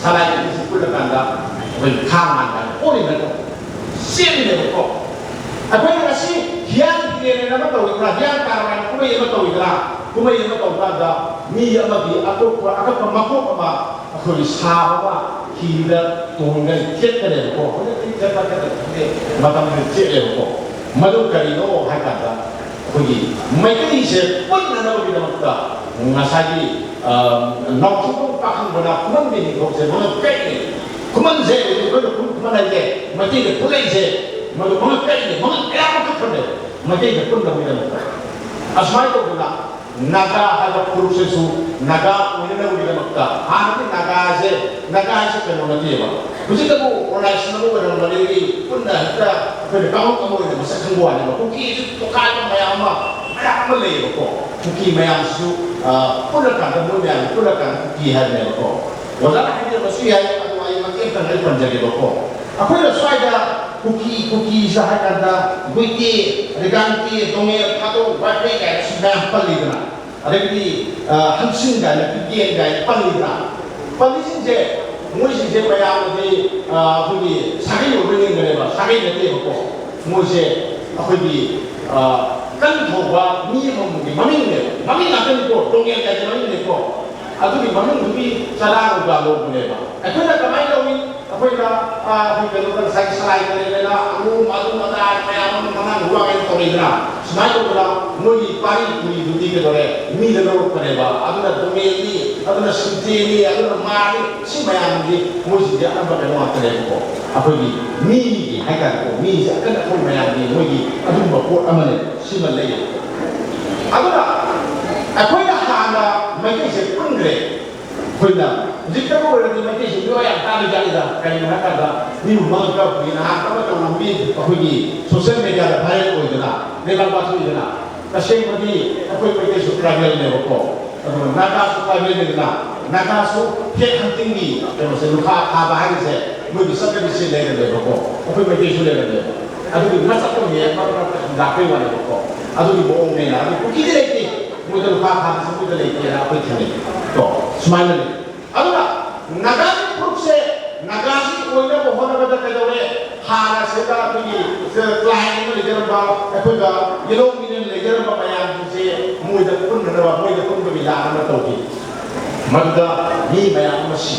ꯁꯂꯥꯏ ꯑꯅꯤꯁꯤ ꯄꯨꯜꯂꯀꯥꯟꯗ ꯑꯩꯈꯣꯏ ꯊꯥꯡ ꯉꯝꯕ ꯑꯣꯜꯂꯤ ꯅꯠꯇ꯭ꯔꯣ? ꯆꯦꯜꯂꯤꯅꯦꯕꯀꯣ꯫ ꯑꯩꯈꯣꯏꯅ ꯉꯁꯤ ꯍꯤꯌꯥꯡ ꯍꯤꯔꯦꯟ ꯑꯃ ꯇꯧꯔꯤꯗꯅ, ꯍꯤꯌꯥꯡ ꯇꯥꯔꯝ ꯍꯥꯏꯅ ꯀꯨꯝꯍꯩ ꯑꯃ ꯇꯧꯔꯤꯗꯅ, ꯀꯨꯝꯍꯩ ꯑꯃ ꯇꯧꯕ ꯀꯥꯟꯗ ꯃꯤ ꯑꯃꯒꯤ ꯑꯇꯣꯞꯄ ꯑꯀꯛꯄ ꯃꯀꯣꯛ ꯑꯃ ꯑꯩꯈꯣꯏꯒꯤ ꯁꯥꯕ ꯑꯃ ꯍꯤꯗ ꯇꯣꯡꯉꯒ ꯊꯦꯠꯀꯅꯦꯕꯀꯣ꯫ ꯍꯧꯖꯤꯛꯇꯤ ꯊꯦꯠꯄ ꯊꯦꯠꯇꯕ ꯈꯪꯗꯦ, ꯃꯇꯝꯗꯨ ꯊꯦꯠꯂꯦꯕꯀꯣ꯫ ꯃꯗꯨ ꯀꯔꯤꯅꯣ ꯍꯥꯏ ꯀꯥꯟꯗ ꯑꯩꯈꯣꯏꯒꯤ ꯃꯩꯇꯩꯁꯦ ꯄꯨꯟꯅꯅꯕꯒꯤꯗꯃꯛꯇ ꯉꯁꯥꯏꯒꯤ, ꯑ, ꯅꯥꯎꯊꯣꯛꯄ ꯄꯥꯈꯪꯕꯅ ꯈꯨꯃꯟꯒꯤ ꯅꯤꯡꯊꯧꯁꯦ ꯃꯉꯛ ꯀꯛꯏꯅꯦ꯫ ꯈꯨꯃꯟꯁꯦ, ꯑꯩꯈꯣꯏꯅ ꯈꯨꯃꯟ ꯍꯥꯏꯁꯦ, ꯃꯩꯇꯩꯗ ꯄꯨꯜꯂꯛꯏꯁꯦ, ꯃꯗꯨ ꯃꯉꯛ ꯀꯛꯏꯅꯦ, ꯃꯉꯛ ꯀꯌꯥ ꯑꯃ ꯀꯛꯈ꯭ꯔꯅꯦꯕ ꯃꯩꯇꯩꯗ ꯄꯨꯟꯕꯒꯤꯗꯃꯛꯇ꯫ ꯑꯁꯨꯃꯥꯏꯅ ꯇꯧꯗꯅ ꯅꯥꯒꯥ ꯍꯥꯏꯕ ꯐꯨꯔꯨꯞꯁꯤꯁꯨ ꯅꯥꯒꯥ ꯑꯣꯏꯅꯅꯕꯒꯤꯗꯃꯛꯇ, ꯍꯥꯟꯅꯗꯤ ꯅꯥꯒꯥꯁꯦ, ꯅꯥꯒꯥ ꯍꯥꯏꯁꯦ ꯀꯩꯅꯣ ꯅꯠꯇꯦꯕ, ꯍꯧꯖꯤꯛꯇꯕꯨ ꯑꯣꯔꯒꯅꯥꯏꯖꯦꯁꯟ ꯑꯃ ꯑꯣꯏꯔꯝꯕꯗꯒꯤ ꯄꯨꯟꯅ ꯍꯦꯛꯇ ꯑꯩꯈꯣꯏꯅ ꯀꯥꯡꯂꯨꯞ ꯑꯃ ꯑꯣꯏꯅ ꯃꯁꯛ ꯈꯪꯕ ꯋꯥꯅꯦꯕ꯫ ꯀꯨꯀꯤꯁꯨ ꯇꯣꯈꯥꯏꯕ ꯃꯌꯥꯝ ꯑꯃ, ꯃꯌꯥꯝ ꯑꯃ ꯂꯩꯌꯦꯕꯀꯣ꯫ ꯀꯨꯀꯤ ꯃꯌꯥꯝꯁꯤꯁꯨ, ꯑ, ꯄꯨꯜꯂꯀꯥꯟꯗ, ꯃꯣꯏ ꯃꯌꯥꯝ ꯄꯨꯜꯂꯀꯥꯟꯗ ꯀꯨꯀꯤ ꯍꯥꯏꯕꯅꯦꯕꯀꯣ꯫ ꯑꯣꯖꯥꯅ ꯍꯥꯏꯕꯤꯔꯝꯕꯁꯨ ꯌꯥꯏ, ꯑꯗꯨ ꯑꯩ ꯃꯇꯦꯛ ꯑꯃꯇꯪ ꯑꯩ ꯄꯟꯖꯒꯦꯕꯀꯣ꯫ ꯑꯩꯈꯣꯏꯅ ꯁ꯭ꯋꯥꯏꯗ ꯀꯨꯀꯤ, ꯀꯨꯀꯤꯁꯦ ꯍꯥꯏ ꯀꯥꯟꯗ ꯒꯨꯏꯇꯦ, ꯔꯤꯒꯥꯡꯇꯦ, ꯗꯣꯉꯦꯜ, ꯊꯥꯗꯧ, ꯋꯥꯏꯐ꯭ꯔꯦ ꯀꯥꯏꯅ ꯁꯤ ꯃꯌꯥꯝ ꯄꯜꯂꯤꯗꯅ, ꯑꯗꯒꯤꯗꯤ, ꯑ, ꯍꯪꯁꯤꯡ ꯀꯥꯏꯅ, ꯄꯤꯀꯦꯟ ꯀꯥꯏꯅ ꯄꯜꯂꯤꯗꯅ, ꯄꯜꯂꯤꯁꯤꯡꯁꯦ, ꯃꯣꯏꯁꯤꯡꯁꯦ ꯃꯌꯥꯝꯅꯗꯤ, ꯑ, ꯑꯩꯈꯣꯏꯒꯤ ꯁꯥꯒꯩ ꯑꯣꯏꯕ ꯅꯤꯡꯒꯅꯦꯕ, ꯁꯥꯒꯩ ꯅꯠꯇꯦꯕꯀꯣ꯫ ꯃꯣꯏꯁꯦ ꯑꯩꯈꯣꯏꯒꯤ, ꯑ, ꯀꯟ ꯊꯧꯕ ꯃꯤ ꯑꯃꯃꯝꯒꯤ ꯃꯃꯤꯡꯅꯦꯕ, ꯃꯃꯤꯡ ꯉꯥꯛꯇꯅꯤꯀꯣ, ꯗꯣꯉꯦꯜ ꯀꯥꯏꯁꯦ ꯃꯃꯤꯡꯅꯤꯀꯣ꯫ ꯑꯗꯨꯒꯤ ꯃꯃꯤꯡꯗꯨꯒꯤ ꯆꯔꯥ ꯅꯨꯡꯒ ꯂꯧꯕꯅꯦꯕ꯫ ꯑꯩꯈꯣꯏꯅ ꯀꯃꯥꯏꯅ ꯇꯧꯏ? ꯑꯩꯈꯣꯏꯅ, ꯑ, ꯑꯩꯈꯣꯏ ꯀꯩꯅꯣꯗ ꯉꯁꯥꯏꯒꯤ ꯁꯂꯥꯏ ꯇꯔꯦꯠꯅ ꯑꯉꯨ ꯑꯗꯨ ꯑꯗꯥ ꯃꯌꯥꯝ ꯑꯃ ꯃꯉꯥꯡ ꯋꯥ ꯀꯩꯅꯣ ꯇꯧꯔꯛꯏꯗꯅ, ꯁꯨꯃꯥꯏꯅ ꯇꯧꯗꯅ ꯃꯣꯏꯒꯤ ꯄꯥꯔꯤ ꯄꯨꯔꯤꯗꯨꯗꯤ ꯀꯩꯗꯧꯔꯦ? ꯃꯤꯗ ꯂꯧꯔꯛꯄꯅꯦꯕ꯫ ꯑꯗꯨꯅ ꯗꯣꯃꯦꯟꯅꯤ, ꯑꯗꯨꯅ ꯁꯤꯟꯇꯦꯅꯤ, ꯑꯗꯨꯅ ꯃꯥꯅꯤ, ꯁꯤ ꯃꯌꯥꯝꯗꯤ ꯃꯣꯏꯁꯤꯡꯁꯦ ꯑꯅꯝꯕ ꯀꯩꯅꯣ ꯉꯥꯛꯇꯅꯦꯕꯀꯣ꯫ ꯑꯩꯈꯣꯏꯒꯤ ꯃꯤꯒꯤ ꯍꯥꯏꯇꯥꯔꯦꯀꯣ, ꯃꯤꯁꯦ ꯑꯀꯟ ꯑꯊꯧ ꯃꯌꯥꯝꯒꯤ ꯃꯣꯏꯒꯤ ꯑꯗꯨꯒꯨꯝꯕ ꯄꯣꯠ ꯑꯃꯅꯦ꯫ ꯁꯤꯃ ꯂꯩꯌꯦꯕꯀꯣ꯫ ꯑꯗꯨꯅ ꯑꯩꯈꯣꯏꯅ ꯍꯥꯟꯅ ꯃꯩꯇꯩꯁꯦ ꯄꯨꯟꯈ꯭ꯔꯦ꯫ ꯑꯩꯈꯣꯏꯅ ꯍꯧꯖꯤꯛꯇꯕꯨ ꯑꯣꯏꯔꯗꯤ ꯃꯩꯇꯩꯁꯤꯡ ꯃꯤꯑꯣꯏ ꯌꯥꯝ ꯇꯥꯡꯉꯤ ꯖꯥꯠꯅꯤꯗ꯫ ꯀꯩꯒꯤꯅꯣ ꯍꯥꯏ ꯀꯥꯟꯗ ꯃꯤ ꯃꯃꯜ ꯈꯔ ꯄꯨꯏꯅ ꯍꯥꯟꯅ ꯑꯃ ꯇꯧꯔꯝꯃꯤ, ꯑꯩꯈꯣꯏꯒꯤ ꯁꯣꯁꯦꯜ ꯃꯦꯗꯤꯌꯥꯗ ꯚꯥꯏꯔꯦꯜ ꯑꯣꯏꯗꯅ ꯂꯩꯕꯥꯛ ꯄꯥꯊꯣꯛꯏꯗꯅ꯫ ꯇꯁꯦꯡꯕꯗꯤ ꯑꯩꯈꯣꯏ ꯃꯩꯇꯩꯁꯨ ꯇ꯭ꯔꯥꯏꯕꯦꯜꯅꯦꯕꯀꯣ꯫ ꯑꯗꯨꯒ ꯅꯥꯒꯥꯁꯨ ꯇ꯭ꯔꯥꯏꯕꯦꯜꯅꯤꯗꯅ, ꯅꯥꯒꯥꯁꯨ ꯐꯦꯛ ꯍꯟꯇꯤꯡꯒꯤ ꯀꯩꯅꯣꯁꯦ, ꯂꯨꯈꯥ ꯊꯥꯕ ꯍꯥꯏꯔꯤꯁꯦ ꯃꯣꯏꯒꯤ ꯆꯠꯅꯕꯤꯁꯦ ꯂꯩꯔꯝꯃꯦꯕꯀꯣ꯫ ꯑꯩꯈꯣꯏ ꯃꯩꯇꯩꯁꯨ ꯂꯩꯔꯝꯃꯦꯕ꯫ ꯑꯗꯨꯒꯤ ꯃꯁꯛꯇꯣ ꯍꯦꯛ ꯃꯔꯛ ꯃꯔꯛꯇ ꯂꯥꯛꯄꯩ ꯋꯥꯅꯦꯕꯀꯣ꯫ ꯑꯗꯨꯒꯤ ꯃꯑꯣꯡꯅꯦꯅ꯫ ꯑꯗꯨ ꯀꯨꯀꯤꯗꯤ ꯂꯩꯇꯦ, ꯃꯣꯏꯗ ꯂꯨꯈꯥ ꯊꯥꯕꯁꯦ ꯃꯣꯏꯗ ꯂꯩꯇꯦꯅ ꯑꯩꯈꯣꯏ ꯊꯦꯡꯅꯩ꯫ ꯀꯣ, ꯁꯨꯃꯥꯏꯅ ꯂꯩ꯫ ꯑꯗꯨꯅ ꯅꯥꯒꯥꯒꯤ ꯐꯨꯔꯨꯞꯁꯦ, ꯅꯥꯒꯥꯒꯤ ꯑꯣꯏꯅꯕ ꯍꯣꯠꯅꯕꯗ ꯀꯩꯗꯧꯔꯦ? ꯍꯥꯟꯅ ꯁꯤꯗ ꯑꯩꯈꯣꯏꯒꯤ ꯀ꯭ꯂꯥꯏꯟ ꯑꯃ ꯂꯩꯖꯔꯝꯕ, ꯑꯩꯈꯣꯏꯒ ꯌꯦꯜꯍꯧꯃꯤꯅ ꯂꯩꯖꯔꯝꯕ ꯃꯌꯥꯝꯁꯤꯡꯁꯦ ꯃꯣꯏꯗ ꯄꯨꯟꯅꯅꯕ, ꯃꯣꯏꯗ ꯄꯨꯟꯕꯒꯤ ꯂꯥꯟ ꯑꯃ ꯇꯧꯈꯤ꯫ ꯃꯗꯨꯗ ꯃꯤ ꯃꯌꯥꯝ ꯑꯃ ꯁꯤ,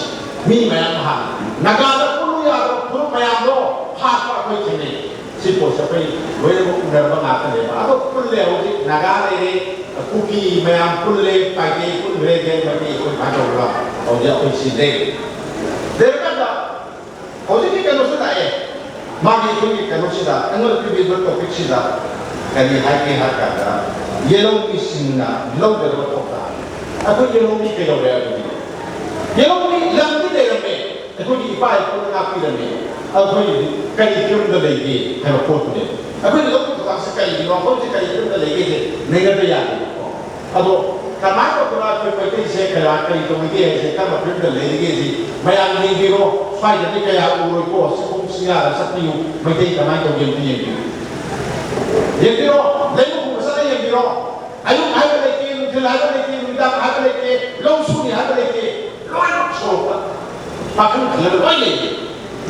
ꯃꯤ ꯃꯌꯥꯝ ꯑꯃ ꯍꯥꯠꯂꯤ꯫ ꯅꯥꯒꯥꯗ ꯄꯨꯜꯂꯨ ꯌꯥꯗꯕ ꯐꯨꯔꯨꯞ ꯃꯌꯥꯝꯗꯣ ꯍꯥꯠꯄ ꯑꯩꯈꯣꯏ ꯊꯦꯡꯅꯩ꯫ ꯁꯤ ꯄꯣꯠꯁꯦ ꯑꯩꯈꯣꯏ ꯂꯣꯏꯅꯃꯛ ꯎꯅꯔꯕ ꯉꯥꯛꯇꯅꯦꯕ꯫ ꯑꯗꯣ ꯄꯨꯜꯂꯦ ꯍꯧꯖꯤꯛ ꯅꯥꯒꯥ ꯂꯩꯔꯦ, ꯀꯨꯀꯤ ꯃꯌꯥꯝ ꯄꯨꯜꯂꯦ, ꯄꯥꯏꯇꯦ ꯄꯨꯟꯈ꯭ꯔꯦ, ꯒꯦꯡ ꯃꯩꯇꯩ ꯑꯩꯈꯣꯏ ꯀꯃꯥꯏꯅ ꯇꯧꯔꯒ ꯍꯧꯖꯤꯛ ꯑꯩꯈꯣꯏ ꯁꯤ ꯂꯩꯔꯦ꯫ ꯂꯩꯔꯀꯥꯟꯗ ꯍꯧꯖꯤꯛꯀꯤ ꯀꯩꯅꯣꯁꯤ ꯂꯥꯛꯑꯦ꯫ ꯃꯥꯒꯤ ꯑꯩꯈꯣꯏꯒꯤ ꯀꯩꯅꯣꯁꯤꯗ, ꯑꯩꯉꯣꯟꯗ ꯄꯤꯕꯤꯕ ꯇꯣꯄꯤꯛꯁꯤꯗ ꯀꯔꯤ ꯍꯥꯏꯒꯦ ꯍꯥꯏ ꯀꯥꯟꯗ, ꯌꯦꯂꯧꯃꯤꯁꯤꯡꯅ ꯂꯧꯒꯗꯕ ꯊꯧꯗꯥꯡ꯫ ꯑꯩꯈꯣꯏ ꯌꯦꯂꯧꯃꯤ ꯀꯩꯗꯧꯔꯦ ꯑꯗꯨꯗꯤ? ꯌꯦꯂꯧꯃꯤ ꯂꯝꯗꯤ ꯂꯩꯔꯝꯃꯦ, ꯑꯩꯈꯣꯏꯒꯤ ꯏꯄꯥ ꯏꯄꯨꯅ ꯉꯥꯛꯄꯤꯔꯝꯃꯦ꯫ ꯑꯩꯈꯣꯏ ꯀꯔꯤ ꯐꯤꯕꯝꯗ ꯂꯩꯒꯦ ꯍꯥꯏꯕ ꯄꯣꯠꯇꯨꯅꯦ꯫ ꯑꯩꯈꯣꯏꯅ ꯂꯧꯕ ꯊꯧꯗꯥꯡꯁꯦ ꯀꯔꯤꯒꯤꯅꯣ, ꯑꯩꯈꯣꯏꯁꯦ ꯀꯔꯤ ꯐꯤꯕꯝꯗ ꯂꯩꯒꯦꯁꯦ ꯅꯩꯅꯕ ꯌꯥꯗꯦꯕꯀꯣ꯫ ꯑꯗꯣ ꯀꯃꯥꯏꯅ ꯇꯧꯗꯅ ꯑꯩꯈꯣꯏ ꯃꯩꯇꯩꯁꯦ ꯀꯌꯥ ꯀꯔꯤ ꯇꯧꯔꯤꯒꯦ ꯍꯥꯏꯁꯦ, ꯀꯔꯝꯕ ꯐꯤꯕꯝꯗ ꯂꯩꯔꯤꯒꯦ ꯁꯤ ꯃꯌꯥꯝ ꯌꯦꯡꯕꯤꯔꯣ꯫ ꯁ꯭ꯋꯥꯏꯗꯗꯤ ꯀꯌꯥ ꯎꯔꯣꯏꯀꯣ꯫ ꯁꯤꯒꯨꯝ ꯁꯤꯌꯥꯗ ꯆꯠꯄꯤꯌꯨ, ꯃꯩꯇꯩ ꯀꯃꯥꯏꯅ ꯇꯧꯒꯦ ꯑꯝꯇ ꯌꯦꯡꯕꯤꯌꯨ꯫ ꯌꯦꯡꯕꯤꯔꯣ, ꯂꯩꯕ ꯈꯨꯝꯕ ꯆꯠꯂ ꯌꯦꯡꯕꯤꯔꯣ꯫ ꯑꯌꯨꯛ ꯍꯥꯏꯕ ꯂꯩꯇꯦ, ꯅꯨꯡꯊꯤꯜ ꯍꯥꯏꯕ ꯂꯩꯇꯦ, ꯅꯨꯃꯤꯗꯥꯡ ꯍꯥꯏꯕ ꯂꯩꯇꯦ, ꯂꯧ ꯁꯨꯅꯤ ꯍꯥꯏꯕ ꯂꯩꯇꯦ꯫ ꯂꯣꯏꯅꯃꯛ ꯁꯣꯔꯣꯛꯇ ꯄꯥꯈꯪ ꯈꯜꯂꯒ ꯂꯣꯏ ꯂꯩꯌꯦ꯫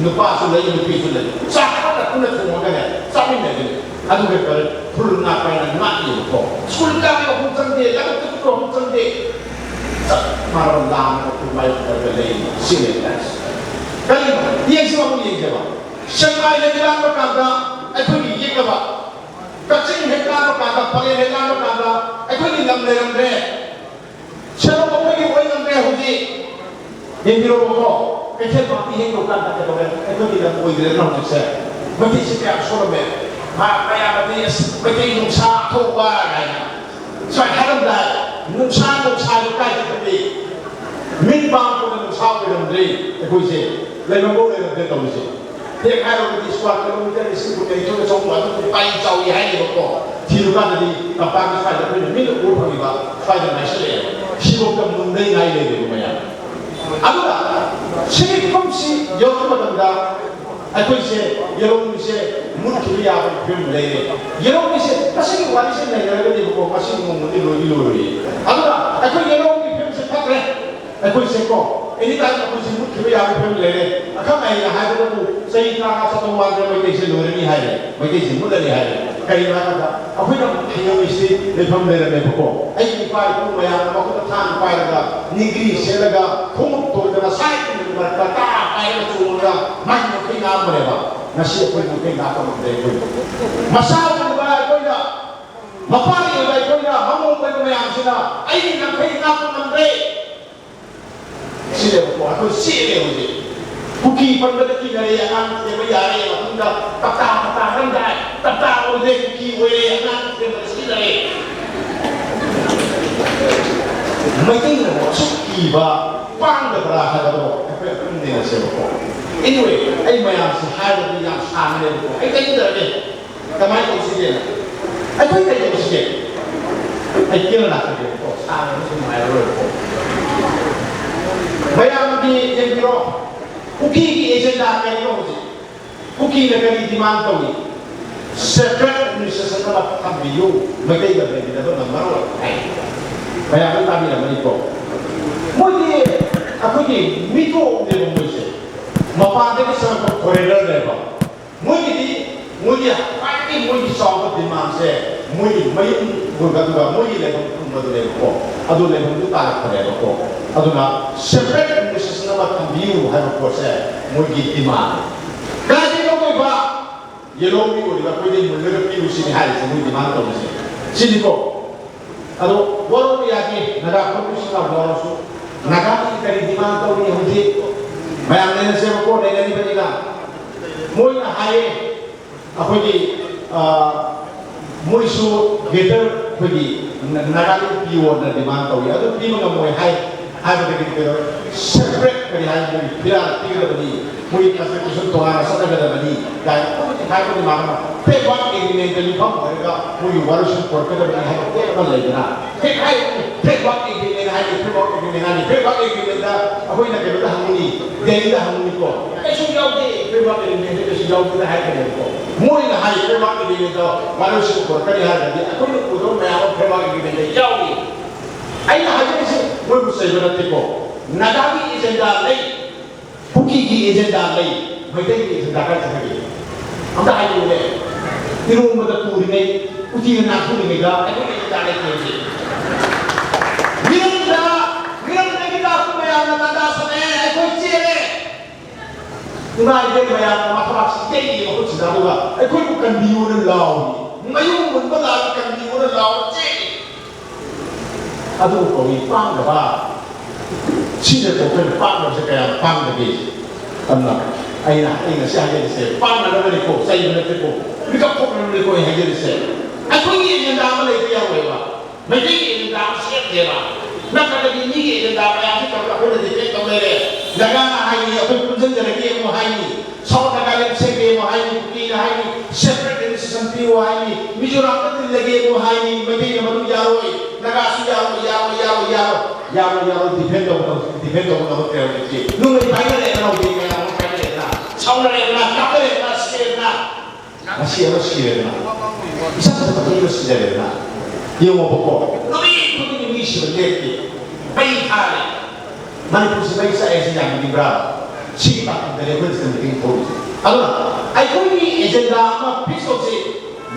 ꯅꯨꯄꯥꯁꯨ ꯂꯩ, ꯅꯨꯄꯤꯁꯨ ꯂꯩ꯫ ꯆꯥꯛ ꯍꯥꯟꯅ ꯄꯨꯟꯅ ꯊꯣꯡꯉꯒꯅꯦ ꯆꯥꯃꯤꯟꯅꯒꯅꯤ꯫ ꯑꯗꯨꯒ ꯀꯔꯤ ꯐꯨꯜ ꯉꯥꯛꯄ ꯍꯥꯏꯅ ꯉꯥꯛꯏꯕꯀꯣ꯫ ꯁ꯭ꯀꯨꯜ ꯀꯥꯕ ꯑꯍꯨꯝ ꯆꯪꯗꯦ, ꯂꯧꯕꯨꯛꯇ ꯆꯠꯄ ꯑꯍꯨꯝ ꯆꯪꯗꯦ꯫ ꯆꯞ ꯃꯥꯟꯅꯕ ꯂꯥꯡꯉꯒ ꯐꯨꯜ ꯃꯥꯏ ꯇꯧꯔꯒ ꯂꯩ꯫ ꯁꯤꯅꯦ ꯇꯥꯏꯁꯦ꯫ ꯀꯔꯤꯅꯣ? ꯌꯦꯡꯁꯤ ꯑꯃꯨꯛ ꯌꯦꯡꯁꯦꯕ꯫ ꯁꯦꯛꯃꯥꯏ ꯍꯦꯛ ꯂꯥꯟꯕ ꯀꯥꯟꯗ ꯑꯩꯈꯣꯏꯒꯤ ꯌꯦꯛꯅꯕ, ꯀꯛꯆꯤꯡ ꯍꯦꯛ ꯂꯥꯟꯕ ꯀꯥꯟꯗ, ꯄꯂꯦꯜ ꯍꯦꯛ ꯂꯥꯟꯕ ꯀꯥꯟꯗ ꯑꯩꯈꯣꯏꯒꯤ ꯂꯝ ꯂꯩꯔꯝꯗ꯭ꯔꯦ꯫ ꯁꯦꯟꯗꯣꯡ ꯑꯩꯈꯣꯏꯒꯤ ꯑꯣꯏ ꯉꯝꯗ꯭ꯔꯦ ꯍꯧꯖꯤꯛ꯫ ꯌꯦꯡꯕꯤꯔꯣꯕꯀꯣ, ꯀꯩꯊꯦꯜ ꯃꯥꯄꯤ ꯍꯦꯛ ꯌꯧꯀꯥꯟꯗ ꯀꯩꯗꯧꯔꯦ? ꯑꯩꯈꯣꯏꯒꯤ ꯂꯝ ꯑꯣꯏꯗ꯭ꯔꯦꯅ ꯍꯧꯖꯤꯛꯁꯦ꯫ ꯃꯩꯇꯩꯁꯤ ꯀꯌꯥꯝ ꯁꯣꯜꯂꯝꯃꯦ꯫ ꯃꯥ ꯃꯌꯥꯝ ꯑꯗꯤ ꯑꯁ ꯃꯩꯇꯩ ꯅꯨꯡꯁꯥ ꯊꯧꯕ ꯀꯥꯏꯅ ꯁꯨꯃꯥꯏꯅ ꯍꯥꯏꯔꯝꯗꯥꯏ, ꯅꯨꯡꯁꯥ ꯅꯨꯡꯁꯥꯗꯣ ꯀꯥꯏ ꯆꯠꯈ꯭ꯔꯒꯦ? ꯃꯤꯠ ꯄꯥꯡꯕꯗ ꯅꯨꯡꯁꯥ ꯑꯣꯏꯔꯝꯗ꯭ꯔꯦ ꯑꯩꯈꯣꯏꯁꯦ꯫ ꯂꯩꯐꯝꯐꯥꯎ ꯂꯩꯔꯝꯗ꯭ꯔꯦ ꯇꯧꯔꯤꯁꯦ꯫ ꯍꯦꯛ ꯍꯥꯏꯔꯨꯔꯒꯗꯤ ꯁ꯭ꯀ꯭ꯋꯥꯔ ꯀꯤꯂꯣꯃꯤꯇꯔ ꯂꯤꯁꯤꯡ ꯀꯨꯟ ꯅꯤꯊꯣꯏꯒ ꯆꯍꯨꯝ ꯑꯗꯨꯝ ꯄꯥꯏ ꯆꯥꯎꯏ ꯍꯥꯏꯌꯦꯕꯀꯣ꯫ ꯊꯤꯔꯨꯀꯥꯟꯗꯗꯤ ꯇꯝꯄꯥꯛꯀꯤ ꯁ꯭ꯋꯥꯏꯗ ꯑꯩꯈꯣꯏꯅ ꯃꯤꯠꯅ ꯎꯕ ꯐꯪꯉꯤꯕ ꯁ꯭ꯋꯥꯏꯗ ꯉꯥꯏꯁꯜꯂꯛꯑꯦ꯫ ꯁꯤꯐꯥꯎꯗ ꯃꯨꯟꯗꯩ ꯉꯥꯏ ꯂꯩꯔꯦꯕ ꯃꯌꯥꯝ꯫ ꯑꯗꯨꯅ ꯁꯤꯒꯤ ꯐꯤꯕꯝꯁꯤ ꯌꯧꯔꯛꯄ ꯃꯇꯝꯗ ꯑꯩꯈꯣꯏꯁꯦ ꯌꯦꯂꯧꯃꯤꯁꯦ ꯃꯨꯠꯈꯤꯕ ꯌꯥꯕꯒꯤ ꯐꯤꯕꯝ ꯂꯩꯔꯦ꯫ ꯌꯦꯂꯧꯃꯤꯁꯦ ꯃꯁꯤꯒꯤ ꯋꯥꯔꯤꯁꯦ ꯅꯩꯅꯔꯒꯗꯤꯕꯀꯣ ꯃꯁꯤ ꯅꯣꯡꯃꯗꯤ ꯂꯣꯏꯗꯤ ꯂꯣꯏꯔꯣꯏꯌꯦ꯫ ꯑꯗꯨꯅ ꯑꯩꯈꯣꯏ ꯌꯦꯂꯧꯃꯤꯒꯤ ꯐꯤꯕꯝꯁꯦ ꯐꯠꯇ꯭ꯔꯦ꯫ ꯑꯩꯈꯣꯏꯁꯦꯀꯣ ꯑꯦꯅꯤ ꯇꯥꯏꯝ ꯑꯩꯈꯣꯏꯁꯦ ꯃꯨꯠꯈꯤꯕ ꯌꯥꯕꯒꯤ ꯐꯤꯕꯝ ꯂꯩꯔꯦ꯫ ꯑꯈꯪ ꯑꯍꯩꯅ ꯍꯥꯏꯕꯗꯕꯨ ꯆꯍꯤ ꯇꯔꯥꯃꯉꯥ ꯆꯠꯇꯧ ꯃꯥꯟꯗ꯭ꯔꯦ, ꯃꯩꯇꯩꯁꯦ ꯂꯣꯏꯔꯅꯤ ꯍꯥꯏꯔꯦ, ꯃꯩꯇꯩꯁꯦ ꯃꯨꯠꯂꯅꯤ ꯍꯥꯏꯔꯦ꯫ ꯀꯔꯤꯒꯤꯅꯣ ꯍꯥꯏꯕꯗ ꯑꯩꯈꯣꯏꯅ ꯊꯦꯡꯅꯔꯤꯁꯤ ꯂꯩꯐꯝ ꯂꯩꯔꯝꯃꯦꯕꯀꯣ꯫ ꯑꯩꯒꯤ ꯏꯄꯥ ꯏꯄꯨ ꯃꯌꯥꯝꯅ ꯃꯈꯨꯠꯇ ꯊꯥꯡ ꯄꯥꯏꯔꯒ, ꯅꯤꯒ꯭ꯔꯤ ꯁꯦꯠꯂꯒ, ꯈꯣꯡꯎꯞ ꯇꯣꯡꯗꯅ ꯁꯥꯏ ꯃꯔꯛꯇ ꯇꯥ ꯄꯥꯏꯔꯒ ꯆꯣꯡꯉꯒ ꯃꯥꯒꯤ ꯃꯈꯩ ꯉꯥꯛꯑꯝꯕꯅꯦꯕ꯫ ꯉꯁꯤ ꯑꯩꯈꯣꯏ ꯃꯈꯩ ꯉꯥꯛꯄ ꯉꯝꯗ꯭ꯔꯦ꯫ ꯑꯩꯈꯣꯏ ꯃꯁꯥ ꯎꯔꯤꯕ ꯑꯩꯈꯣꯏꯅ, ꯃꯄꯥꯒꯤ ꯑꯣꯏꯕ ꯑꯩꯈꯣꯏꯅ, ꯃꯃꯣꯝ ꯑꯣꯏꯕ ꯃꯌꯥꯝꯁꯤꯅ ꯑꯩꯒꯤ ꯉꯝꯈꯩ ꯉꯥꯛꯄ ꯉꯝꯗ꯭ꯔꯦ꯫ ꯁꯤꯅꯦꯕꯀꯣ ꯑꯩꯈꯣꯏ ꯆꯦꯜꯂꯦ ꯍꯧꯖꯤꯛ꯫ ꯀꯨꯀꯤ ꯄꯟꯕꯗ ꯀꯤꯅꯔꯦ, ꯑꯉꯥꯡ ꯊꯦꯝꯕ ꯌꯥꯔꯦ, ꯃꯇꯨꯡꯗ ꯇꯞꯇꯥ ꯃꯇꯥ ꯍꯟꯗꯥꯏ, ꯇꯞꯇꯥ ꯑꯣꯏꯗ꯭ꯔꯦ, ꯀꯨꯀꯤ ꯑꯣꯏꯔꯦ, ꯑꯉꯥꯡ ꯊꯦꯝꯕꯗ ꯁꯤꯖꯤꯟꯅꯔꯦ꯫ ꯃꯩꯇꯩꯅꯕꯨ ꯑꯁꯨꯛ ꯀꯤꯕ ꯄꯥꯡꯗꯕ꯭ꯔꯥ ꯍꯥꯏꯕꯗꯣ ꯑꯩꯈꯣꯏ ꯑꯗꯨꯝ ꯅꯩꯅꯁꯦꯕꯀꯣ꯫ Anyway, ꯑꯩ ꯃꯌꯥꯝꯁꯤ ꯍꯥꯏꯕꯗꯤ ꯌꯥꯝ ꯁꯥꯡꯉꯦꯕꯀꯣ, ꯑꯩ ꯇꯦꯟꯖꯔꯒꯦ꯫ ꯀꯃꯥꯏꯅ ꯇꯧꯁꯤꯒꯦ? ꯑꯩꯈꯣꯏ ꯀꯩ ꯇꯧꯁꯤꯒꯦ? ꯑꯩ ꯀꯦꯔꯂꯥ ꯆꯠꯀꯦꯕꯀꯣ, ꯁꯥꯡꯅ ꯑꯃꯁꯨ ꯅꯨꯡꯉꯥꯏꯔꯔꯣꯏꯕꯀꯣ꯫ ꯃꯌꯥꯝꯒꯤ ꯌꯦꯡꯕꯤꯔꯣ, ꯀꯨꯀꯤꯒꯤ ꯑꯦꯖꯦꯟꯗꯥ ꯀꯔꯤꯅꯣ ꯍꯧꯖꯤꯛ? ꯀꯨꯀꯤꯅ ꯀꯔꯤ ꯗꯤꯃꯥꯟ ꯇꯧꯏ? ꯁꯦꯄꯔꯦꯠ ꯑꯦꯗꯃꯤꯅꯤꯁꯇ꯭ꯔꯦꯁꯟ ꯑꯃ ꯊꯝꯕꯤꯌꯨ, ꯃꯩꯇꯩꯒ ꯂꯩꯃꯤꯟꯅꯕ ꯉꯝꯃꯔꯣꯏ ꯍꯥꯏ꯫ ꯃꯌꯥꯝ ꯂꯣꯏ ꯇꯥꯕꯤꯔꯝꯃꯅꯤꯀꯣ꯫ ꯃꯣꯏꯗꯤ ꯑꯩꯈꯣꯏꯒꯤ ꯃꯤꯇꯣꯞꯅꯦꯕ ꯃꯣꯏꯁꯦ, ꯃꯄꯥꯟꯗꯒꯤ ꯆꯪꯉꯛꯄ ꯐꯣꯔꯦꯅꯔꯅꯦꯕ꯫ ꯃꯣꯏꯒꯤꯗꯤ, ꯃꯣꯏꯒꯤ ꯈ꯭ꯋꯥꯏꯗꯒꯤ ꯃꯣꯏꯒꯤ ꯆꯥꯎꯕ ꯗꯤꯃꯥꯟꯁꯦ ꯃꯣꯏꯒꯤ ꯃꯌꯨꯝ, ꯑꯗꯨꯒ ꯃꯣꯏꯒꯤ ꯂꯩꯐꯝ ꯈꯨꯝꯕꯗꯨꯅꯦꯕꯀꯣ꯫ ꯑꯗꯨ ꯂꯩꯐꯝꯗꯨ ꯇꯥꯔꯛꯄꯅꯦꯕꯀꯣ꯫ ꯑꯗꯨꯅ ꯁꯦꯄꯔꯦꯠ ꯑꯦꯗꯃꯤꯅꯤꯁꯇ꯭ꯔꯦꯁꯟ ꯑꯃ ꯊꯝꯕꯤꯌꯨ ꯍꯥꯏꯕ ꯄꯣꯠꯁꯦ ꯃꯣꯏꯒꯤ ꯗꯤꯃꯥꯟ꯫ ꯀꯗꯥꯏꯗꯒꯤ ꯂꯧꯗꯣꯏꯕ? ꯌꯦꯂꯣꯡꯒꯤ ꯑꯣꯏꯔꯤꯕ ꯑꯩꯈꯣꯏꯗꯒꯤ ꯃꯨꯜꯂꯒ ꯄꯤꯌꯨ ꯁꯤꯅꯤ ꯍꯥꯏꯔꯤꯁꯦ, ꯃꯣꯏ ꯗꯤꯃꯥꯟ ꯇꯧꯔꯤꯁꯦ ꯁꯤꯅꯤꯀꯣ꯫ ꯑꯗꯣ ꯋꯥꯔꯧꯕ ꯌꯥꯗꯦ, ꯅꯥꯒꯥ ꯐꯥꯎꯟꯗꯦꯁꯟꯅ ꯋꯥꯔꯧꯁꯨ꯫ ꯅꯥꯒꯥꯒꯤ ꯀꯔꯤ ꯗꯤꯃꯥꯟ ꯇꯧꯔꯤ ꯍꯧꯖꯤꯛ? ꯃꯌꯥꯝ ꯂꯩꯅꯁꯦꯕꯀꯣ, ꯂꯩꯅꯔꯤꯕꯅꯤꯅ꯫ ꯃꯣꯏꯅ ꯍꯥꯏꯌꯦ, ꯑꯩꯈꯣꯏꯒꯤ, ꯑ, ꯃꯣꯏꯁꯨ ꯒ꯭ꯔꯦꯇꯔ ꯑꯩꯈꯣꯏꯒꯤ ꯅꯥꯒꯥꯂꯦꯟ ꯄꯤꯌꯣꯅ ꯗꯤꯃꯥꯟ ꯇꯧꯏ, ꯑꯗꯨ ꯄꯤꯕ ꯉꯝꯃꯣꯏ ꯍꯥꯏ꯫ ꯍꯥꯏꯕꯗꯒꯤ ꯀꯩꯗꯧꯔꯦ? ꯁꯦꯄꯔꯦꯠ ꯀꯔꯤ ꯍꯥꯏ, ꯃꯣꯏꯒꯤ ꯐꯤꯔꯥꯜ ꯄꯤꯒꯗꯕꯅꯤ, ꯃꯣꯏꯒꯤ ꯀꯟꯁꯇꯤꯇ꯭ꯌꯨꯁꯟ ꯇꯣꯉꯥꯟꯅ ꯆꯠꯅꯒꯗꯕꯅꯤ ꯀꯥꯏꯅ ꯍꯧꯖꯤꯛ ꯍꯥꯏꯕ ꯗꯤꯃꯥꯟ ꯑꯃ, ꯐ꯭ꯔꯦꯝꯋꯥꯔꯛ ꯑꯦꯒ꯭ꯔꯤꯃꯦꯟꯇ ꯌꯨꯝꯐꯝ ꯑꯣꯏꯔꯒ ꯃꯣꯏꯒꯤ ꯋꯥꯔꯣꯏꯁꯤꯟ ꯄꯨꯔꯛꯀꯗꯕꯅꯤ ꯍꯥꯏꯕ ꯄꯣꯠ ꯑꯃ ꯂꯩꯗꯅ, ꯍꯦꯛ ꯍꯥꯏꯔꯤꯕꯅꯤ, ꯐ꯭ꯔꯦꯝꯋꯥꯔꯛ ꯑꯦꯒ꯭ꯔꯤꯃꯦꯟ ꯍꯥꯏꯔꯤ, ꯐ꯭ꯔꯦꯝꯋꯥꯔꯛ ꯑꯦꯒ꯭ꯔꯤꯃꯦꯟ ꯍꯥꯏꯔꯤ, ꯐ꯭ꯔꯦꯝꯋꯥꯔꯛ ꯑꯦꯒ꯭ꯔꯤꯃꯦꯟꯗ ꯑꯩꯈꯣꯏꯅ ꯀꯩꯅꯣꯗ ꯍꯪꯉꯨꯅꯤ, ꯗꯦꯜꯂꯤꯗ ꯍꯪꯉꯨꯅꯤꯀꯣ, ꯀꯩꯁꯨ ꯌꯥꯎꯗꯦ, ꯐ꯭ꯔꯦꯝꯋꯥꯔꯛ ꯑꯦꯒ꯭ꯔꯤꯃꯦꯟꯗ ꯀꯩꯁꯨ ꯌꯥꯎꯗꯦꯅ ꯍꯥꯏꯔꯛꯀꯅꯦꯕꯀꯣ꯫ ꯃꯣꯏꯅ ꯍꯥꯏ, ꯐ꯭ꯔꯦꯝꯋꯥꯔꯛ ꯑꯦꯒ꯭ꯔꯤꯃꯦꯟꯗ ꯋꯥꯔꯣꯏꯁꯤꯟ ꯄꯨꯔꯛꯀꯅꯤ ꯍꯥꯏꯔꯒꯗꯤ ꯑꯩꯈꯣꯏꯅ ꯄꯨꯗꯧ ꯃꯌꯥꯝ ꯑꯃ ꯐ꯭ꯔꯦꯝꯋꯥꯔꯛ ꯑꯦꯒ꯭ꯔꯤꯃꯦꯟꯗ ꯌꯥꯎꯔꯤ꯫ ꯑꯩꯅ ꯍꯥꯏꯖꯔꯤꯁꯦ ꯃꯣꯏꯕꯨ ꯆꯩꯕ ꯅꯠꯇꯦꯀꯣ, ꯅꯥꯒꯥꯒꯤ ꯑꯦꯖꯦꯟꯗꯥ ꯂꯩ, ꯀꯨꯀꯤꯒꯤ ꯑꯦꯖꯦꯟꯗꯥ ꯂꯩ, ꯃꯩꯇꯩꯒꯤ ꯑꯦꯖꯦꯟꯗꯥ ꯀꯥꯏ ꯆꯠꯈ꯭ꯔꯒꯦ? ꯑꯝꯇ ꯍꯥꯏꯕꯤꯌꯨꯅꯦ꯫ ꯏꯔꯣꯝꯕꯗ ꯇꯨꯔꯤꯉꯩ, ꯎꯇꯤꯗ ꯅꯥꯟꯊꯨꯔꯤꯉꯩꯗ ꯑꯩꯈꯣꯏꯒꯤ ꯑꯦꯖꯦꯟꯗꯥ ꯂꯩꯇꯦ ꯍꯧꯖꯤꯛ꯫ ꯃꯤꯔꯝꯗ, ꯃꯤꯔꯝꯗꯒꯤ ꯂꯥꯛꯄ ꯃꯌꯥꯝꯅ ꯇꯥꯟꯖꯥ ꯁꯥꯟꯅꯩ, ꯑꯩꯈꯣꯏ ꯆꯦꯜꯂꯦ꯫ ꯏꯃꯥ ꯏꯕꯦꯟ ꯃꯌꯥꯝꯅ ꯃꯊꯕꯥꯛꯁꯤ ꯌꯩꯔꯤ ꯃꯈꯨꯠꯁꯤꯗ, ꯑꯗꯨꯒ ꯑꯩꯈꯣꯏꯕꯨ ꯀꯟꯕꯤꯌꯨꯅ ꯂꯥꯎꯔꯤ꯫ ꯃꯌꯨꯝ ꯍꯨꯟꯕ ꯂꯥꯛꯑꯒ ꯀꯟꯕꯤꯌꯨꯅ ꯂꯥꯎꯔ ꯆꯦꯜꯂꯤ꯫ ꯑꯗꯨ ꯀꯧꯏ ꯄꯥꯡꯗꯕ꯫ ꯁꯤꯗ ꯑꯩꯈꯣꯏꯅ ꯄꯥꯡꯗꯕꯁꯦ ꯀꯌꯥꯝ ꯄꯥꯡꯗꯒꯦ? ꯑꯗꯨꯅ ꯑꯩꯅ ꯑꯩ ꯉꯁꯤ ꯍꯥꯏꯖꯔꯤꯁꯦ ꯄꯥꯝꯅꯅꯕꯅꯤꯀꯣ, ꯆꯩꯕ ꯅꯠꯇꯦꯀꯣ, ꯃꯤꯀꯞ ꯊꯣꯛꯅꯕꯅꯤꯀꯣ ꯑꯩ ꯍꯥꯏꯖꯔꯤꯁꯦ꯫ ꯑꯩꯈꯣꯏꯒꯤ ꯑꯦꯖꯦꯟꯗꯥ ꯑꯃ ꯂꯩꯕ ꯌꯥꯔꯣꯏꯕ꯫ ꯃꯩꯇꯩꯒꯤ ꯑꯦꯖꯦꯟꯗꯥ ꯑꯃ ꯁꯦꯝꯗꯦꯕ꯫ ꯅꯠꯇ꯭ꯔꯒꯗꯤ ꯃꯤꯒꯤ ꯑꯦꯖꯦꯟꯗꯥ ꯃꯌꯥꯝꯁꯤ ꯇꯧꯔꯒ ꯑꯩꯈꯣꯏꯅ ꯗꯤꯐꯦꯟ ꯇꯧ ꯂꯩꯔꯦ꯫ ꯅꯥꯒꯥꯅ ꯍꯥꯏꯅꯤ ꯑꯩꯈꯣꯏ ꯄꯨꯟꯁꯤꯟꯖꯔꯒꯦ ꯑꯃꯨꯛ ꯍꯥꯏꯅꯤ, ꯁꯥꯎꯠ ꯅꯥꯒꯥꯂꯦꯟ ꯁꯦꯝꯒꯦ ꯑꯃꯨꯛ ꯍꯥꯏꯅꯤ, ꯀꯨꯀꯤꯅ ꯍꯥꯏꯅꯤ ꯁꯦꯄꯔꯦꯠ ꯑꯦꯗꯃꯤꯅꯤꯁꯇ꯭ꯔꯦꯁꯟ ꯄꯤꯌꯨ ꯍꯥꯏꯅꯤ, ꯃꯤꯖꯣꯔꯥꯝꯗ ꯇꯤꯜꯂꯒꯦ ꯑꯃꯨꯛ ꯍꯥꯏꯅꯤ, ꯃꯩꯇꯩꯅ ꯃꯗꯨ ꯌꯥꯔꯣꯏ, ꯅꯥꯒꯥꯁꯨ ꯌꯥꯔꯣꯏ, ꯌꯥꯔꯣꯏ, ꯌꯥꯔꯣꯏ, ꯌꯥꯔꯣꯏ꯫ ꯌꯥꯔꯣꯏ, ꯌꯥꯔꯣꯏ, ꯗꯤꯐꯦꯟ ꯇꯧꯕ ꯉꯝ-, ꯗꯤꯐꯦꯟ ꯇꯧꯕ ꯉꯝꯃꯛꯇ꯭ꯔꯦ ꯍꯧꯖꯤꯛꯇꯤ꯫ ꯅꯨꯡꯉꯥꯏ ꯄꯥꯏꯅꯔꯦ ꯅꯅꯥꯎꯗꯤ ꯃꯌꯥꯝ ꯑꯃ ꯄꯥꯏꯅꯔꯦꯗꯅ, ꯁꯥꯎꯅꯔꯦꯗꯅ, ꯀꯥꯞꯅꯔꯦꯗꯅ, ꯁꯤꯔꯦꯗꯅ꯫ ꯉꯁꯤ ꯑꯃ ꯁꯤꯔꯦꯗꯅ꯫ ꯏꯁꯝ ꯁꯝꯅ ꯃꯤ ꯑꯃ ꯁꯤꯖꯔꯦꯗꯅ꯫ ꯌꯦꯡꯉꯣꯕꯀꯣ꯫ ꯅꯨꯃꯤꯠ ꯈꯨꯗꯤꯡꯒꯤ ꯃꯤ ꯁꯤꯕ ꯂꯦꯞꯇꯦ꯫ ꯃꯩ ꯊꯥꯔꯦ꯫ ꯃꯅꯤꯄꯨꯔꯁꯤ ꯃꯩ ꯆꯥꯛꯑꯦ ꯁꯤ ꯌꯥꯝ ꯏꯅꯤꯡꯕ꯭ꯔꯥ? ꯁꯤꯒꯤ ꯄꯥꯈꯠꯇꯅꯦ ꯑꯩꯈꯣꯏꯅ ꯁꯤꯗ ꯃꯤꯇꯤꯡ ꯊꯣꯛꯏꯁꯦ꯫ ꯑꯗꯨꯅ ꯑꯩꯈꯣꯏꯒꯤ ꯑꯦꯖꯦꯟꯗꯥ ꯑꯃ ꯐꯤꯛꯁ ꯇꯧꯁꯤ꯫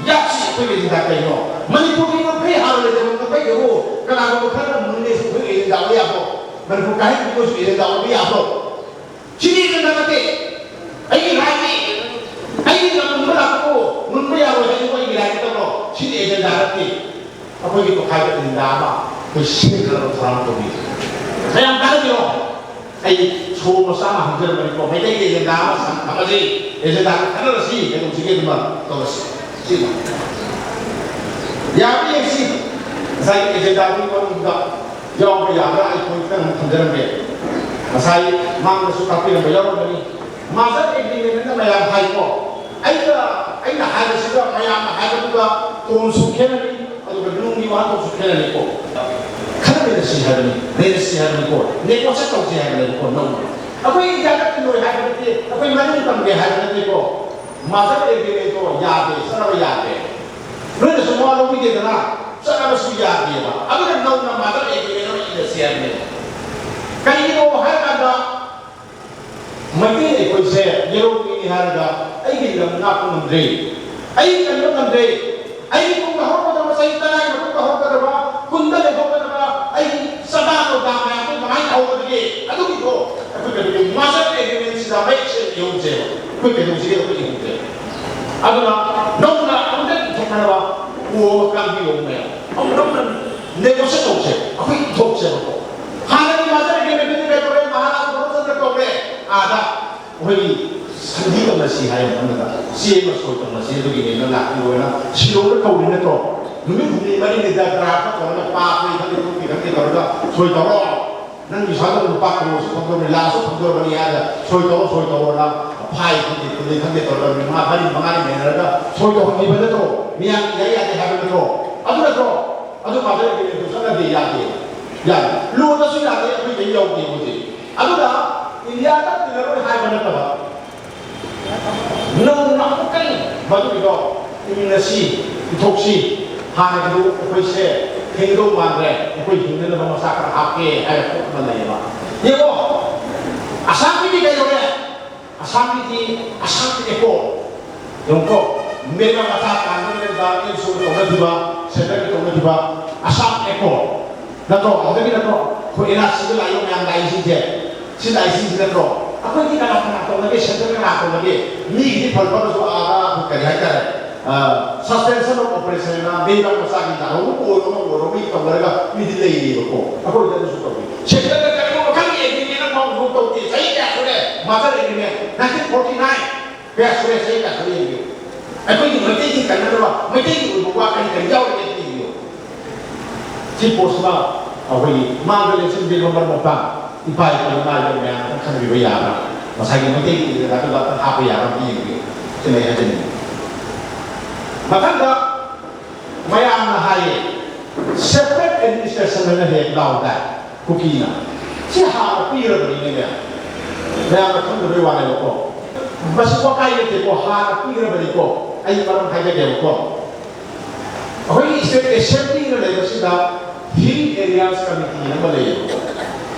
ꯌꯥꯠꯁꯤ ꯑꯩꯈꯣꯏꯒꯤ ꯑꯦꯖꯦꯟꯗꯥ ꯀꯩꯅꯣ? ꯃꯅꯤꯄꯨꯔꯒꯤ ꯉꯝꯈꯩ ꯍꯥꯟꯅ ꯂꯩꯖꯕ ꯉꯝꯈꯩꯗꯨꯕꯨ ꯀꯅꯥꯒꯨꯝꯕ ꯈꯔꯅ ꯃꯨꯟꯅ ꯑꯩꯈꯣꯏꯒꯤ ꯑꯦꯖꯦꯟꯗꯥ ꯑꯣꯏꯕ ꯌꯥꯕ꯭ꯔꯣ? ꯃꯅꯤꯄꯨꯔ ꯀꯥꯏꯍꯟꯕ ꯑꯩꯈꯣꯏꯁꯨ ꯑꯦꯖꯦꯟꯗꯥ ꯑꯣꯏꯕ ꯌꯥꯕ꯭ꯔꯣ? ꯁꯤꯗꯤ ꯑꯦꯖꯦꯟꯗꯥ ꯅꯠꯇꯦ꯫ ꯑꯩꯒꯤ ꯔꯥꯏꯠꯅꯤ꯫ ꯑꯩꯒꯤ ꯂꯝ ꯃꯨꯟꯕ ꯂꯥꯛꯄꯕꯨ ꯃꯨꯟꯕ ꯌꯥꯔꯣꯏ ꯍꯥꯏꯕ ꯑꯩꯒꯤ ꯔꯥꯏꯠ ꯅꯠꯇꯕ꯭ꯔꯣ? ꯁꯤꯗꯤ ꯑꯦꯖꯦꯟꯗꯥ ꯅꯠꯇꯦ꯫ ꯑꯩꯈꯣꯏꯒꯤ ꯇꯣꯈꯥꯏꯕ ꯑꯦꯖꯦꯟꯗꯥ ꯑꯃ ꯑꯩꯈꯣꯏ ꯁꯦꯝꯅꯅꯕ ꯊꯧꯔꯥꯡ ꯇꯧꯕꯤꯌꯨ꯫ ꯃꯌꯥꯝ ꯇꯥꯟꯅꯕꯤꯔꯣ꯫ ꯑꯩ ꯁꯣ ꯃꯆꯥ ꯑꯃ ꯍꯪꯖꯔꯝꯕꯅꯤꯀꯣ, ꯃꯩꯇꯩꯒꯤ ꯑꯦꯖꯦꯟꯗꯥ ꯑꯃ ꯁꯪ-, ꯊꯝꯃꯁꯤ, ꯑꯦꯖꯦꯟꯗꯥ ꯈꯟꯅꯔꯁꯤ, ꯀꯩꯗꯧꯁꯤꯒꯦ ꯑꯗꯨꯃ ꯇꯧꯔꯁꯤ꯫ ꯁꯤꯃ ꯌꯥꯕ꯭ꯔꯥ ꯌꯦꯡꯁꯤ꯫ ꯉꯁꯥꯏꯒꯤ ꯑꯦꯖꯦꯟꯗꯥꯗꯨꯒꯤ ꯃꯅꯨꯡꯗ ꯌꯥꯎꯕ ꯌꯥꯕ꯭ꯔꯥ? ꯑꯩ ꯄꯣꯏꯟꯠ ꯈꯤꯇꯪ ꯑꯃ ꯊꯝꯖꯔꯝꯒꯦ꯫ ꯉꯁꯥꯏ ꯃꯥꯡꯗꯁꯨ ꯇꯥꯛꯄꯤꯔꯝꯕ ꯌꯥꯎꯔꯝꯒꯅꯤ꯫ ꯃꯥꯁꯇꯔ ꯑꯦꯒ꯭ꯔꯤꯃꯦꯟ ꯑꯅ ꯃꯌꯥꯝ ꯍꯥꯏꯀꯣ꯫ ꯑꯩꯅ, ꯑꯩꯅ ꯍꯥꯏꯕꯁꯤꯒ ꯃꯌꯥꯝꯅ ꯍꯥꯏꯕꯗꯨꯒ ꯇꯣꯟꯁꯨ ꯈꯦꯠꯅꯔꯤ, ꯑꯗꯨꯒ ꯅꯨꯡꯒꯤ ꯋꯥꯍꯟꯊꯣꯛꯁꯨ ꯈꯦꯠꯅꯔꯤꯀꯣ꯫ ꯈꯟꯅꯃꯤꯟꯅꯁꯤ ꯍꯥꯏꯕꯅꯤ, ꯅꯩꯅꯁꯤ ꯍꯥꯏꯕꯅꯤꯀꯣ, ꯅꯦꯒꯣꯁꯤꯌꯦꯠ ꯇꯧꯁꯤ ꯍꯥꯏꯕꯅꯤꯀꯣ꯫ ꯅꯧꯅ ꯑꯩꯈꯣꯏ ꯏꯟꯗꯤꯌꯥꯗ ꯇꯤꯜꯂꯣꯏ ꯍꯥꯏꯕ ꯅꯠꯇꯦ, ꯑꯩꯈꯣꯏ ꯃꯅꯤꯡ ꯇꯝꯒꯦ ꯍꯥꯏꯕ ꯅꯠꯇꯦꯀꯣ꯫ ꯃꯥꯁꯇꯔ ꯑꯦꯒ꯭ꯔꯤꯃꯦꯟꯗꯣ ꯌꯥꯗꯦ, ꯆꯠꯅꯕ ꯌꯥꯗꯦ꯫ ꯅꯣꯏꯅꯁꯨ ꯃꯋꯥ ꯂꯧꯕꯤꯗꯦꯗꯅ, ꯆꯠꯅꯕꯁꯨ ꯌꯥꯗꯦꯕ꯫ ꯑꯗꯨꯅ ꯅꯧꯅ ꯃꯥꯁꯇꯔ ꯑꯦꯒ꯭ꯔꯤꯃꯦꯟ ꯑꯃ ꯏꯟꯅꯁꯤ ꯍꯥꯏꯕꯅꯦꯕ꯫ ꯀꯩꯒꯤꯅꯣ ꯍꯥꯏꯔꯀꯥꯟꯗ ꯃꯩꯇꯩ ꯑꯩꯈꯣꯏꯁꯦ ꯌꯦꯔꯧꯃꯤꯅꯤ ꯍꯥꯏꯔꯒ ꯑꯩꯒꯤ ꯂꯝ ꯉꯥꯛꯄ ꯉꯝꯗ꯭ꯔꯦ, ꯑꯩ ꯀꯟꯕ ꯉꯝꯗ꯭ꯔꯦ, ꯑꯩꯒꯤ ꯇꯨꯡꯗ ꯍꯧꯔꯛꯀꯗꯕ ꯆꯍꯤ ꯇꯔꯥꯒꯤ ꯃꯇꯨꯡꯗ ꯍꯧꯔꯛꯀꯗꯕ, ꯀꯨꯟꯗ ꯂꯩꯍꯧꯒꯗꯕ ꯑꯩꯒꯤ ꯆꯥꯗꯥ ꯂꯧꯗꯥ ꯃꯌꯥꯝꯗꯣ ꯀꯃꯥꯏꯅ ꯇꯧꯍꯧꯒꯗꯒꯦ? ꯑꯗꯨꯒꯤꯗꯣ ꯑꯩꯈꯣꯏ ꯀꯩꯗꯧꯒꯦ? ꯃꯥꯁꯇꯔ ꯑꯦꯒ꯭ꯔꯤꯃꯦꯟꯁꯤꯗ ꯃꯌꯦꯛ ꯁꯦꯡꯅ ꯏꯍꯧꯁꯦꯕ꯫ ꯑꯩꯈꯣꯏ ꯀꯩꯗꯧꯁꯤꯒꯦ? ꯑꯩꯈꯣꯏ ꯏꯍꯧꯁꯦ꯫ ꯑꯗꯨꯅ ꯅꯧꯅ ꯑꯃꯨꯛꯇ ꯏꯊꯣꯛꯅꯅꯕ ꯀꯣ ꯑꯃ ꯀꯥꯡꯕꯤꯌꯣ ꯃꯌꯥꯝ꯫ ꯑꯃꯨꯛ ꯅꯧꯅ ꯅꯦꯒꯣꯁꯤꯌꯦꯠ ꯇꯧꯁꯦ, ꯑꯩꯈꯣꯏ ꯏꯊꯣꯛꯁꯦꯕꯀꯣ꯫ ꯍꯥꯟꯅꯒꯤ ꯃꯥꯁꯇꯔ ꯑꯦꯒ꯭ꯔꯤꯃꯦꯟꯗꯨꯗꯤ ꯀꯩꯗꯧꯔꯦ? ꯃꯍꯥꯔꯥꯖ ꯒꯣꯔꯣꯆꯟꯗ꯭ꯔ ꯀꯧꯔꯦ ꯑꯥꯗ꯫ ꯑꯩꯈꯣꯏꯒꯤ ꯁꯟꯗꯤ ꯇꯧꯅꯁꯤ ꯍꯥꯏꯕ ꯃꯇꯝꯗ ꯆꯦ ꯑꯃ ꯁꯣꯏ ꯇꯧꯅꯁꯤ꯫ ꯑꯗꯨꯒꯤꯅꯦꯅ ꯂꯥꯛꯄꯤꯔꯣꯅ ꯁꯤꯂꯣꯡꯗ ꯀꯧꯔꯤ ꯅꯠꯇ꯭ꯔꯣ? ꯅꯨꯃꯤꯠ ꯍꯨꯝꯅꯤ ꯃꯔꯤꯅꯤꯗ ꯒ꯭ꯔꯥꯐ ꯇꯧꯔꯒ ꯄꯥ ꯈꯪꯗꯦ ꯈꯪꯗꯦ ꯈꯪꯗꯦ ꯇꯧꯔꯒ ꯁꯣꯏ ꯇꯧꯔꯣ꯫ ꯅꯪꯒꯤ ꯁ꯭ꯋꯥꯏꯗ ꯂꯨꯄꯥ ꯀꯔꯣꯔꯁꯨ ꯐꯪꯗꯧꯔꯕꯅꯤ, ꯂꯥꯛꯁꯨ ꯐꯪꯗꯧꯔꯕꯅꯤ ꯍꯥꯏꯅ ꯁꯣꯏ ꯇꯧꯔꯣ, ꯁꯣꯏ ꯇꯧꯔꯣꯅ ꯐꯥꯏ ꯈꯪꯗꯦ ꯈꯪꯗꯦ ꯈꯪꯗꯦ ꯇꯧꯔꯒ ꯅꯨꯃꯤꯠ ꯃꯉꯥ ꯃꯔꯤ ꯃꯉꯥꯅꯤ ꯂꯩꯅꯔꯒ ꯁꯣꯏ ꯇꯧꯍꯟꯈꯤꯕ ꯅꯠꯇ꯭ꯔꯣ? ꯃꯤꯌꯥꯝ ꯌꯥꯏ ꯌꯥꯗꯦ ꯍꯥꯏꯕ ꯅꯠꯇ꯭ꯔꯣ? ꯑꯗꯨ ꯅꯠꯇ꯭ꯔꯣ? ꯑꯗꯨ ꯃꯥꯗꯔ ꯑꯦꯒ꯭ꯔꯤꯃꯦꯟꯇꯨ ꯆꯠꯅꯗꯦ, ꯌꯥꯗꯦ꯫ ꯌꯥꯗꯦ꯫ ꯂꯣꯗꯁꯨ ꯌꯥꯗꯦ, ꯑꯩꯈꯣꯏ ꯀꯩ ꯌꯥꯎꯗꯦ ꯍꯧꯖꯤꯛ꯫ ꯑꯗꯨꯅ ꯏꯟꯗꯤꯌꯥꯗ ꯇꯤꯟꯅꯔꯣꯏ ꯍꯥꯏꯕ ꯅꯠꯇꯕ, ꯅꯧꯅ ꯑꯃꯨꯛꯇꯪ ꯃꯗꯨꯒꯤꯗꯣ ꯏꯃꯤꯟꯅꯁꯤ, ꯏꯊꯣꯛꯁꯤ꯫ ꯍꯥꯟꯅꯒꯤꯗꯨ ꯑꯩꯈꯣꯏꯁꯦ ꯍꯤꯡꯗꯧ ꯃꯥꯟꯗ꯭ꯔꯦ, ꯑꯩꯈꯣꯏ ꯍꯤꯡꯅꯅꯕ ꯃꯆꯥꯛ ꯈꯔ ꯍꯥꯞꯀꯦ ꯍꯥꯏꯕ ꯄꯣꯠ ꯑꯃ ꯂꯩꯌꯦꯕ꯫ ꯌꯦꯡꯉꯣ, ꯑꯁꯥꯝꯒꯤꯗꯤ ꯀꯩꯗꯧꯔꯦ? ꯑꯁꯥꯝꯒꯤꯗꯤ, ꯑꯁꯥꯝꯒꯤꯗꯤꯀꯣ, ꯌꯦꯡꯉꯨꯀꯣ, ꯃꯦꯔꯥ ꯃꯆꯥ ꯀꯥꯟꯕ ꯃꯦꯔꯥ ꯑꯦꯟ ꯁꯣ ꯇꯧꯅꯈꯤꯕ, ꯁꯦꯟꯇꯔꯒꯤ ꯇꯧꯅꯈꯤꯕ ꯑꯁꯥꯝ ꯑꯦꯀꯣꯔꯗ ꯅꯠꯇ꯭ꯔꯣ? ꯑꯗꯨꯗꯒꯤ ꯅꯠꯇ꯭ꯔꯣ? ꯑꯩꯈꯣꯏ ꯑꯦꯟ ꯑꯥꯔ ꯁꯤꯗ ꯂꯥꯛꯏꯕ ꯃꯌꯥꯝ ꯂꯥꯛꯏꯁꯤꯡꯁꯦ, ꯁꯤ ꯂꯥꯛꯏꯁꯤꯡꯁꯤ ꯅꯠꯇ꯭ꯔꯣ? ꯑꯩꯈꯣꯏꯗꯤ ꯀꯅꯥ ꯀꯅꯥ ꯇꯧꯅꯒꯦ? ꯁꯦꯟꯇꯔ ꯀꯅꯥ ꯇꯧꯅꯒꯦ? ꯃꯤꯒꯤꯗꯤ ꯐꯔ ꯐꯔꯁꯨ ꯑꯥꯗ ꯀꯔꯤ ꯍꯥꯏꯇꯥꯔꯦ, ꯁꯁꯄꯦꯟꯁꯟ ꯑꯣꯐ ꯑꯣꯄꯔꯦꯁꯟ ꯍꯥꯏꯅ ꯃꯦꯔꯥ ꯃꯆꯥꯒꯤ ꯇꯥꯍꯧꯕ ꯑꯣꯏꯔꯣ ꯑꯃ ꯑꯣꯏꯔꯣ ꯃꯤ ꯇꯧꯅꯔꯒ ꯃꯤꯗꯤ ꯂꯩꯔꯤꯕꯀꯣ꯫ ꯑꯩꯈꯣꯏꯗ ꯑꯗꯨꯁꯨ ꯇꯧꯏ꯫ ꯁꯦꯟꯇꯔꯗ ꯀꯔꯤꯒꯨꯝꯕ ꯃꯈꯜꯒꯤ ꯑꯦꯒ꯭ꯔꯤꯃꯦꯟ ꯑꯃ ꯐꯥꯎꯕ ꯇꯧꯗꯦ꯫ ꯆꯍꯤ ꯀꯌꯥ ꯁꯨꯔꯦ? Mother agreement nineteen forty nine. ꯀꯌꯥ ꯁꯨꯔꯦ? ꯆꯍꯤ ꯀꯌꯥ ꯁꯨꯔꯦ ꯌꯦꯡꯕꯤꯌꯨ꯫ ꯑꯩꯈꯣꯏꯒꯤ ꯃꯩꯇꯩꯒꯤ ꯀꯟꯅꯅꯕ ꯃꯩꯇꯩꯒꯤ ꯑꯣꯏꯕ ꯋꯥ ꯀꯔꯤ ꯀꯔꯤ ꯌꯥꯎꯔꯤꯒꯦ ꯌꯦꯡꯕꯤꯌꯨ꯫ ꯁꯤ ꯄꯣꯠꯁꯤꯃ ꯑꯩꯈꯣꯏꯒꯤ ꯃꯥꯡꯗ ꯂꯦꯞꯁꯤꯟꯕꯤꯔꯕ ꯃꯔꯝ ꯃꯄꯥꯡ ꯏꯄꯥ ꯏꯄꯨ ꯏꯃꯥ ꯏꯕꯦꯟ ꯃꯌꯥꯝ ꯑꯃ ꯈꯟꯕꯤꯕ ꯌꯥꯕ꯭ꯔꯥ? ꯉꯁꯥꯏꯒꯤ ꯃꯩꯇꯩꯒꯤ ꯏꯔꯦꯟ ꯑꯗꯨꯒ ꯑꯝꯇ ꯍꯥꯞꯄ ꯌꯥꯕ꯭ꯔꯥ ꯑꯝꯇ ꯌꯦꯡꯕꯤꯌꯨ꯫ ꯁꯤꯃ ꯑꯩ ꯍꯥꯏꯖꯅꯤꯡꯉꯤ꯫ ꯃꯊꯪꯗ ꯃꯌꯥꯝꯅ ꯍꯥꯏꯌꯦ, ꯁꯦꯄꯔꯦꯠ ꯑꯦꯗꯃꯤꯅꯤꯁꯇ꯭ꯔꯦꯁꯟ ꯑꯅ ꯍꯦꯛ ꯂꯥꯎꯗꯥꯏ ꯀꯨꯀꯤꯅ꯫ ꯁꯤ ꯍꯥꯟꯅ ꯄꯤꯈ꯭ꯔꯕꯅꯤꯅꯦ ꯃꯌꯥꯝ꯫ ꯃꯌꯥꯝꯅ ꯈꯪꯗꯕꯩ ꯋꯥꯅꯦꯕꯀꯣ꯫ ꯃꯁꯤ ꯋꯥꯀꯥꯏ ꯅꯠꯇꯦꯀꯣ, ꯍꯥꯟꯅ ꯄꯤꯈ꯭ꯔꯕꯅꯤꯀꯣ꯫ ꯑꯩ ꯃꯔꯝ ꯍꯥꯏꯖꯒꯦꯕꯀꯣ꯫ ꯑꯩꯈꯣꯏꯒꯤ ꯁ꯭ꯇꯦꯠ ꯑꯦꯁꯦꯝꯕ꯭ꯂꯤꯅ ꯂꯩꯕꯁꯤꯗ ꯍꯤꯜ ꯑꯦꯔꯤꯌꯥꯁ ꯀꯃꯤꯇꯤ ꯑꯃ ꯂꯩꯌꯦꯕꯀꯣ꯫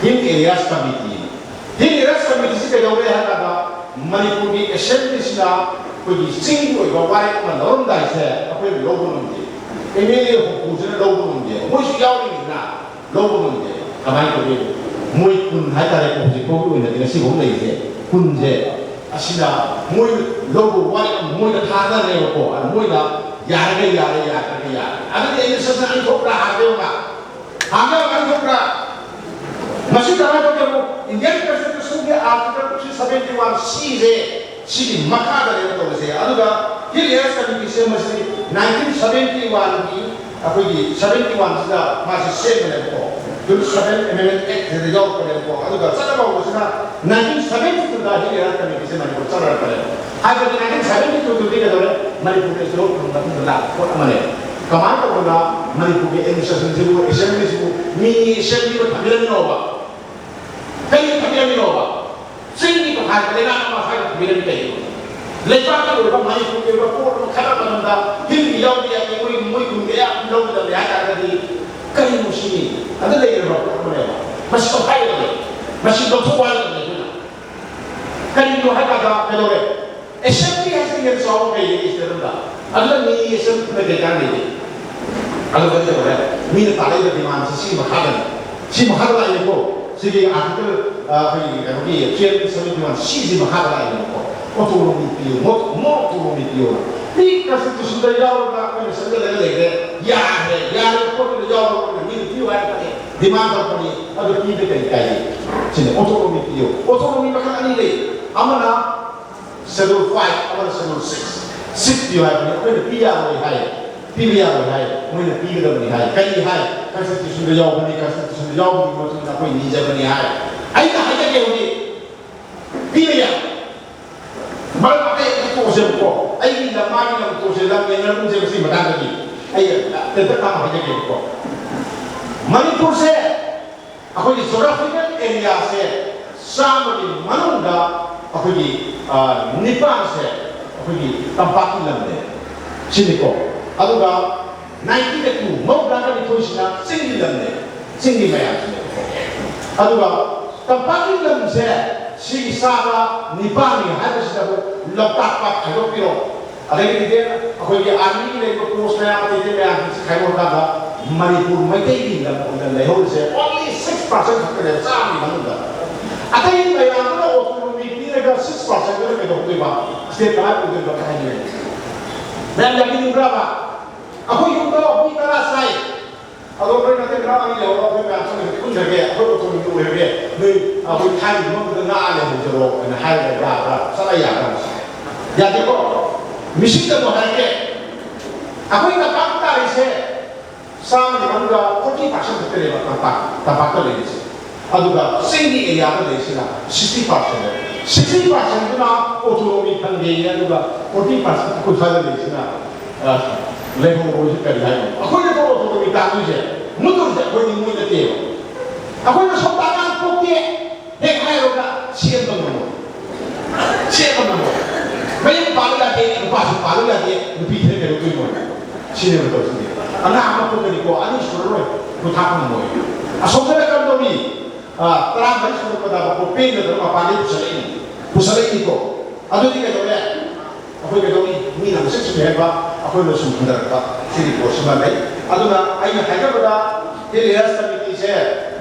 Hill areas committee. Hill areas ꯀꯃꯤꯇꯤꯁꯤ ꯀꯩꯗꯧꯔꯦ ꯍꯥꯏ ꯀꯥꯟꯗ, ꯃꯅꯤꯄꯨꯔꯒꯤ ꯑꯦꯁꯦꯝꯕ꯭ꯂꯤꯁꯤꯅ ꯑꯩꯈꯣꯏꯒꯤ ꯆꯤꯡꯒꯤ ꯑꯣꯏꯕ ꯋꯥꯔꯦꯞ ꯑꯃ ꯂꯧꯔꯝꯗꯥꯏꯁꯦ ꯑꯩꯈꯣꯏꯅ ꯂꯧꯕ ꯉꯝꯗꯦ꯫ ꯑꯦꯝ ꯑꯦꯜ ꯑꯦ ꯍꯨꯝꯐꯨꯁꯤꯅ ꯂꯧꯕ ꯉꯝꯗꯦ꯫ ꯃꯣꯏꯁꯨ ꯌꯥꯎꯔꯤꯅꯤꯗꯅ꯫ ꯂꯧꯕ ꯉꯝꯗꯦ꯫ ꯀꯃꯥꯏꯅ ꯇꯧꯒꯦ? ꯃꯣꯏ ꯀꯨꯟ ꯍꯥꯏꯇꯥꯔꯦꯀꯣ, ꯍꯧꯖꯤꯛ ꯐꯥꯎꯒꯤ ꯑꯣꯏꯅꯗꯤ, ꯉꯁꯤ ꯐꯥꯎ ꯂꯩꯔꯤꯁꯦ ꯀꯨꯟꯁꯦ, ꯑꯁꯤꯅ ꯃꯣꯏ ꯂꯧꯕ ꯋꯥꯔꯦꯞ ꯑꯃ ꯃꯣꯏꯗ ꯊꯥꯗꯔꯦꯕꯀꯣ꯫ ꯑꯗꯨ ꯃꯣꯏꯅ ꯌꯥꯔꯒ ꯌꯥꯔꯦ, ꯌꯥꯗ꯭ꯔꯒ ꯌꯥꯔꯦ꯫ ꯑꯗꯨꯗꯤ ꯑꯩꯅ ꯁꯠ ꯁꯠ ꯑꯅꯤ ꯊꯣꯛꯄ꯭ꯔꯥ ꯍꯥꯏꯕ ꯌꯦꯡꯉꯨꯅ꯫ ꯍꯥꯡꯒꯦ ꯍꯥꯡꯒꯦ ꯊꯣꯛꯄ꯭ꯔꯥ? ꯃꯁꯤ ꯀꯃꯥꯏꯅ ꯇꯧꯒꯦꯕꯨ? Indian constitution article three seventy one ꯁꯤꯁꯦ, ꯁꯤꯒꯤ ꯃꯈꯥꯗꯅꯦꯕ ꯇꯧꯔꯤꯁꯦ꯫ ꯑꯗꯨꯒ ꯍꯤꯜ ꯑꯦꯔꯤꯌꯥꯁ ꯀꯃꯤꯇꯤ ꯁꯦꯝꯕꯁꯤ ꯅꯥꯏꯟꯇꯤꯟ ꯁꯕꯦꯟꯇꯤ ꯋꯥꯟꯒꯤ, ꯑꯩꯈꯣꯏꯒꯤ ꯁꯕꯦꯟꯇꯤ ꯋꯥꯟꯁꯤꯗ ꯃꯥꯁꯤ ꯁꯦꯝꯕꯅꯦꯕꯀꯣ, ꯇ꯭ꯋꯦꯟꯇꯤ ꯁꯕꯦꯟ ꯑꯦꯃꯦꯟꯃꯦꯟ ꯑꯦꯛꯁꯤꯗ ꯌꯥꯎꯔꯛꯄꯅꯦꯕꯀꯣ꯫ ꯑꯗꯨꯒ ꯆꯠꯅꯕ ꯍꯧꯕꯁꯤꯅ ꯅꯥꯏꯟꯇꯤꯟ ꯁꯕꯦꯟꯇꯤ ꯇꯨꯗ ꯍꯤꯜ ꯑꯦꯔꯤꯌꯥꯁ ꯀꯃꯤꯇꯤꯁꯦ ꯃꯅꯤꯄꯨꯔ ꯆꯠꯅꯔꯛꯄꯅꯦꯕ꯫ ꯍꯥꯏꯕꯗꯤ ꯅꯥꯏꯟꯇꯤꯟ ꯁꯕꯦꯟꯇꯤ ꯇꯨꯗꯨꯗꯤ ꯀꯩꯗꯧꯔꯦ? ꯃꯅꯤꯄꯨꯔꯗ ꯏꯁꯇꯦꯠ ꯑꯣꯐ ꯃꯇꯨꯡꯗ ꯂꯥꯛꯄ ꯄꯣꯠ ꯑꯃꯅꯦ꯫ ꯀꯃꯥꯏꯅ ꯇꯧꯗꯅ ꯃꯅꯤꯄꯨꯔꯒꯤ ꯑꯦꯗꯃꯤꯅꯤꯁꯇ꯭ꯔꯦꯁꯟꯁꯤꯕꯨ, ꯑꯦꯁꯦꯝꯕ꯭ꯂꯤꯁꯤꯕꯨ ꯃꯤꯅꯤ ꯑꯦꯁꯦꯝꯕ꯭ꯂꯤꯕꯨ ꯊꯝꯕꯤꯔꯝꯃꯤꯅꯣꯕ? ꯀꯔꯤ ꯊꯝꯕꯤꯔꯝꯃꯤꯅꯣꯕ? ꯆꯤꯡꯒꯤ ꯇꯣꯈꯥꯏꯕ ꯂꯩꯉꯥꯛ ꯑꯃ ꯁ꯭ꯋꯥꯏꯗ ꯊꯝꯕꯤꯔꯝꯃꯤ ꯀꯩꯒꯤꯅꯣ? ꯂꯩꯕꯥꯛꯀꯤ ꯑꯣꯏꯕ ꯃꯅꯤꯄꯨꯔꯒꯤ ꯑꯣꯏꯕ ꯄꯣꯠ ꯑꯃ ꯈꯟꯅꯕ ꯃꯇꯝꯗ ꯍꯤꯟꯗꯤ ꯌꯥꯎꯗꯦ ꯌꯥꯗꯦ, ꯃꯣꯏ, ꯃꯣꯏ ꯀꯨꯟꯗ ꯑꯌꯥꯝꯕ ꯂꯧꯒꯗꯕꯅꯦ ꯍꯥꯏ ꯇꯥꯔꯒꯗꯤ ꯀꯔꯤꯅꯣ ꯁꯤꯅꯤ? ꯑꯗ ꯂꯩꯔꯕ ꯄꯣꯠ ꯑꯃꯅꯦꯕ꯫ ꯃꯁꯤ ꯇꯣꯈꯥꯏꯒꯗꯕꯅꯦ꯫ ꯃꯁꯤ ꯂꯧꯊꯣꯛꯄ ꯍꯥꯏꯒꯗꯕꯅꯦ ꯑꯩꯈꯣꯏꯅ꯫ ꯀꯔꯤꯒꯤꯅꯣ ꯍꯥꯏ ꯀꯥꯟꯗ ꯀꯩꯗꯧꯔꯦ? ꯑꯦꯁꯦꯝꯕ꯭ꯂꯤ ꯍꯥꯏꯁꯤꯅ ꯍꯦꯟꯅ ꯆꯥꯎꯕ ꯀꯩꯒꯤ ꯁ꯭ꯇꯦꯠ ꯑꯃꯗ? ꯑꯗꯨꯅ ꯃꯤ ꯑꯦꯁꯦꯝꯕ꯭ꯂꯤꯅ ꯀꯩ ꯀꯥꯟꯅꯩꯒꯦ? ꯑꯗꯨ ꯀꯔꯤ ꯇꯧꯔꯦ? ꯃꯤꯅ ꯇꯥꯔꯛꯏꯕ ꯗꯤꯃꯥꯟꯁꯦ ꯁꯤ ꯃꯈꯥꯗꯅꯤ꯫ ꯁꯤ ꯃꯈꯥꯗ ꯂꯥꯛꯏꯅꯦꯀꯣ꯫ ꯁꯤꯒꯤ ꯑꯥꯔꯇꯤꯀꯜ, ꯑ, ꯑꯩꯈꯣꯏꯒꯤ ꯀꯩꯅꯣꯒꯤ ꯇꯨꯌꯦꯜꯞ ꯁꯕꯦꯟꯇꯤ ꯋꯥꯟ ꯁꯤꯁꯤ ꯃꯈꯥꯗ ꯂꯥꯛꯏꯅꯦꯕꯀꯣ꯫ ꯑꯣꯇꯣꯅꯣꯃꯤ ꯄꯤꯌꯨ, ꯃꯣ-, ꯃꯣ ꯑꯣꯇꯣꯅꯣꯃꯤ ꯄꯤꯌꯨ꯫ ꯃꯤ ꯀꯟꯁꯇꯤꯇ꯭ꯌꯨꯁꯟꯗ ꯌꯥꯎꯔꯒ ꯑꯩꯈꯣꯏꯅ ꯁꯦꯝꯖꯤꯜꯂꯒ ꯂꯩꯔꯦ꯫ ꯌꯥꯔꯦ, ꯌꯥꯔꯦ ꯄꯣꯠꯇꯨꯗ ꯌꯥꯎꯔꯒ ꯑꯩꯈꯣꯏꯅ ꯃꯤꯅ ꯄꯤꯌꯨ ꯍꯥꯏꯔꯛꯄꯅꯤ, ꯗꯤꯃꯥꯟ ꯇꯧꯔꯛꯄꯅꯤ꯫ ꯑꯗꯨ ꯄꯤꯕ ꯀꯔꯤ ꯀꯥꯏꯒꯦ? ꯁꯤꯅꯤ ꯑꯣꯇꯣꯅꯣꯃꯤ ꯄꯤꯌꯨ꯫ ꯑꯣꯇꯣꯅꯣꯃꯤ ꯃꯈꯜ ꯑꯅꯤ ꯂꯩ꯫ ꯑꯃꯅ ꯁꯦꯗꯨꯜ ꯐꯥꯏꯚ, ꯑꯃꯅ ꯁꯦꯗꯨꯜ ꯁꯤꯛꯁ꯫ ꯁꯤꯛꯁ ꯄꯤꯌꯨ ꯍꯥꯏꯕꯅꯤ, ꯑꯩꯈꯣꯏꯅ ꯄꯤ ꯌꯥꯔꯣꯏ ꯍꯥꯏ, ꯄꯤꯕ ꯌꯥꯔꯣꯏ ꯍꯥꯏ, ꯃꯣꯏꯅ ꯄꯤꯒꯗꯕꯅꯤ ꯍꯥꯏ꯫ ꯀꯔꯤ ꯍꯥꯏ? ꯀꯟꯁꯇꯤꯇ꯭ꯌꯨꯁꯟꯗ ꯌꯥꯎꯕꯅꯤ, ꯀꯟꯁꯇꯤꯇ꯭ꯌꯨꯁꯟꯗ ꯌꯥꯎꯕꯒꯤ ꯃꯇꯨꯡ ꯏꯟꯅ ꯑꯩꯈꯣꯏ ꯅꯤꯖꯕꯅꯤ ꯍꯥꯏ꯫ ꯑꯩꯅ ꯍꯥꯏꯖꯒꯦ ꯍꯧꯖꯤꯛ, ꯄꯤꯕ ꯌꯥꯏ꯫ ꯃꯔꯝ ꯑꯇꯩ ꯑꯝꯇ ꯇꯣꯛꯑꯁꯦꯕꯀꯣ, ꯑꯩꯒꯤ ꯂꯝ, ꯃꯥꯒꯤ ꯂꯝ ꯇꯣꯛꯑꯁꯦ, ꯂꯝ ꯌꯦꯟꯅꯔꯒꯨꯝꯁꯦꯕ ꯁꯤ ꯃꯇꯥꯡꯗꯗꯤ꯫ ꯑꯩ ꯇꯦꯟꯇꯛ ꯇꯥꯅ ꯍꯥꯏꯖꯒꯦꯕꯀꯣ꯫ ꯃꯅꯤꯄꯨꯔꯁꯦ ꯑꯩꯈꯣꯏꯒꯤ ꯖꯣꯒ꯭ꯔꯥꯐꯤꯀꯦꯜ ꯑꯦꯔꯤꯌꯥꯁꯦ ꯆꯥꯝꯃꯒꯤ ꯃꯅꯨꯡꯗ ꯑꯩꯈꯣꯏꯒꯤ, ꯑ, ꯅꯤꯄꯥꯟꯁꯦ ꯑꯩꯈꯣꯏꯒꯤ ꯇꯝꯄꯥꯛꯀꯤ ꯂꯝꯅꯦ ꯁꯤꯅꯤꯀꯣ꯫ ꯑꯗꯨꯒ ꯅꯥꯏꯟꯇꯤꯗ ꯇꯨ, ꯃꯧꯗ꯭ꯔꯥꯒ ꯅꯤꯊꯣꯏꯁꯤꯅ ꯆꯤꯡꯒꯤ ꯂꯝꯅꯦ, ꯆꯤꯡꯒꯤ ꯃꯌꯥꯝꯁꯤꯅꯦ꯫ ꯑꯗꯨꯒ ꯇꯝꯄꯥꯛꯀꯤ ꯂꯝꯁꯦ ꯁꯤꯒꯤ ꯆꯥꯕ ꯅꯤꯄꯥꯟꯅꯤ ꯍꯥꯏꯕꯁꯤꯗ ꯑꯃꯨꯛ ꯂꯣꯛꯇꯥꯛ ꯄꯥꯠ ꯈꯥꯏꯗꯣꯛꯄꯤꯔꯣ꯫ ꯑꯗꯒꯤꯗꯤ ꯑꯩꯈꯣꯏꯒꯤ ꯑꯥꯔꯃꯤꯒꯤ ꯂꯩꯔꯤꯕ ꯄꯣꯁ ꯃꯌꯥꯝ, ꯑꯇꯩ ꯑꯇꯩ ꯃꯌꯥꯝꯁꯤ ꯈꯥꯏꯗꯣꯛꯑꯀꯥꯟꯗ ꯃꯅꯤꯄꯨꯔ ꯃꯩꯇꯩꯒꯤ ꯂꯝ ꯑꯣꯏꯅ ꯂꯩꯍꯧꯔꯤꯁꯦ only six percent ꯈꯛꯇꯅꯦꯕ ꯆꯥꯝꯃꯒꯤ ꯃꯅꯨꯡꯗ꯫ ꯑꯇꯩ ꯃꯌꯥꯝꯗꯨꯅ ꯑꯣꯇꯣꯅꯣꯃꯤ ꯄꯤꯔꯒ six percent ꯗꯨꯅ ꯀꯩꯗꯧꯗꯣꯏꯕ? ꯁ꯭ꯇꯦꯠ ꯀꯃꯥꯏꯅ ꯑꯣꯏꯗꯣꯏꯅꯣ ꯍꯥꯏꯅꯤꯡꯉꯦ꯫ ꯃꯌꯥꯝ ꯌꯥꯕꯤꯅꯤꯡꯕ꯭ꯔꯕ? ꯑꯩꯈꯣꯏ ꯌꯨꯝꯗ ꯃꯤ ꯇꯔꯥ ꯆꯥꯏ꯫ ꯑꯗꯣ ꯅꯣꯏ ꯃꯇꯦꯛ ꯈꯔ ꯑꯅꯤ ꯂꯩꯍꯧꯔꯣ, ꯑꯩꯈꯣꯏ ꯃꯌꯥꯝ ꯄꯨꯟꯅ ꯄꯨꯟꯖꯒꯦ, ꯑꯩꯈꯣꯏ ꯑꯣꯇꯣꯅꯣꯃꯤ ꯑꯣꯏꯔꯒꯦ, ꯅꯣꯏ ꯑꯩꯈꯣꯏ ꯊꯥꯏꯅꯒꯤ ꯃꯐꯝꯗꯨꯗ ꯉꯥꯛꯑ ꯂꯩꯍꯧꯖꯔꯣ ꯍꯥꯏꯅ ꯍꯥꯏꯔꯒ ꯌꯥꯕ꯭ꯔꯥ? ꯆꯠꯂ ꯌꯥꯕ꯭ꯔꯥ? ꯌꯥꯗꯦꯀꯣ꯫ ꯃꯤꯁꯤꯡꯗ ꯑꯃꯨꯛ ꯍꯥꯏꯔꯛꯀꯦ, ꯑꯩꯈꯣꯏ ꯇꯝꯄꯥꯛ ꯇꯥꯔꯤꯁꯦ ꯆꯥꯝꯃꯒꯤ ꯃꯅꯨꯡꯗ forty percent ꯈꯛꯇꯅꯦꯕ ꯇꯝꯄꯥꯛ, ꯇꯝꯄꯥꯛꯇ ꯂꯩꯔꯤꯁꯦ꯫ ꯑꯗꯨꯒ ꯆꯤꯡꯒꯤ ꯑꯦꯔꯤꯌꯥꯗ ꯂꯩꯔꯤꯁꯤꯅ sixty percent꯫ Sixty percentꯗꯨꯅ ꯑꯣꯇꯣꯅꯣꯃꯤ ꯐꯪꯒꯦꯌꯦ, ꯑꯗꯨꯒ forty percent ꯑꯩꯈꯣꯏ ꯁ꯭ꯋꯥꯏꯗ ꯂꯩꯔꯤꯁꯤꯅ, ꯑ, ꯂꯩꯍꯧꯔꯣꯏꯁꯤ ꯀꯔꯤ ꯍꯥꯏꯅꯣ? ꯑꯩꯈꯣꯏꯅ ꯊꯣꯛ ꯑꯣꯇꯣꯅꯣꯃꯤ ꯇꯥꯟꯗꯣꯏꯁꯦ, ꯃꯨꯠꯇꯣꯏꯁꯦ ꯑꯩꯈꯣꯏꯗꯤ, ꯃꯣꯏ ꯅꯠꯇꯦꯕ꯫ ꯑꯩꯈꯣꯏꯅ ꯁꯣꯝꯗ ꯑꯉꯥꯡ ꯄꯣꯛꯇꯦ ꯍꯦꯛ ꯍꯥꯏꯔꯨꯔꯒ ꯁꯦꯝꯕ ꯉꯝꯃꯣꯏ꯫ ꯁꯦꯝꯕ ꯉꯝꯃꯣꯏ꯫ ꯃꯌꯨꯝ ꯄꯥꯜꯂꯨ ꯌꯥꯗꯦ, ꯅꯨꯄꯥꯁꯨ ꯄꯥꯜꯂꯨ ꯌꯥꯗꯦ, ꯅꯨꯄꯤ ꯊꯤꯔ ꯀꯩꯗꯧꯗꯣꯏꯅꯣ? ꯁꯤꯅꯦꯕ ꯇꯧꯁꯤꯅꯦ꯫ ꯑꯉꯥꯡ ꯑꯃ ꯄꯣꯛꯀꯅꯤꯀꯣ, ꯑꯅꯤ ꯁꯨꯔꯔꯣꯏ, ꯄꯣꯊꯥ ꯐꯪꯉꯝꯃꯣꯏ꯫ ꯑꯁꯣꯝꯗꯅ ꯀꯝꯗꯧꯔꯤ? ꯑ, ꯇꯔꯥꯃꯔꯤ ꯁꯨꯔꯛꯄꯗ ꯃꯈꯣꯏ ꯄꯦꯟꯗꯗꯅ ꯃꯄꯥꯟꯗꯒꯤ ꯄꯨꯁꯜꯂꯛꯏꯅꯤ꯫ ꯄꯨꯁꯜꯂꯛꯏꯅꯤꯀꯣ꯫ ꯑꯗꯨꯗꯤ ꯀꯩꯗꯧꯔꯦ? ꯑꯩꯈꯣꯏ ꯀꯩꯗꯧꯔꯤ? ꯃꯤꯅ ꯃꯁꯤꯡ ꯁꯨꯝ ꯍꯦꯟꯕ, ꯑꯩꯈꯣꯏꯅ ꯁꯨꯝ ꯍꯟꯊꯔꯛꯄ꯫ ꯁꯤꯒꯤ ꯄꯣꯠꯁꯤꯃ ꯂꯩ꯫ ꯑꯗꯨꯅ ꯑꯩꯅ ꯍꯥꯏꯖꯕꯗ, ꯍꯤꯜ ꯑꯦꯔꯤꯌꯥꯁ ꯀꯃꯤꯇꯤꯁꯦ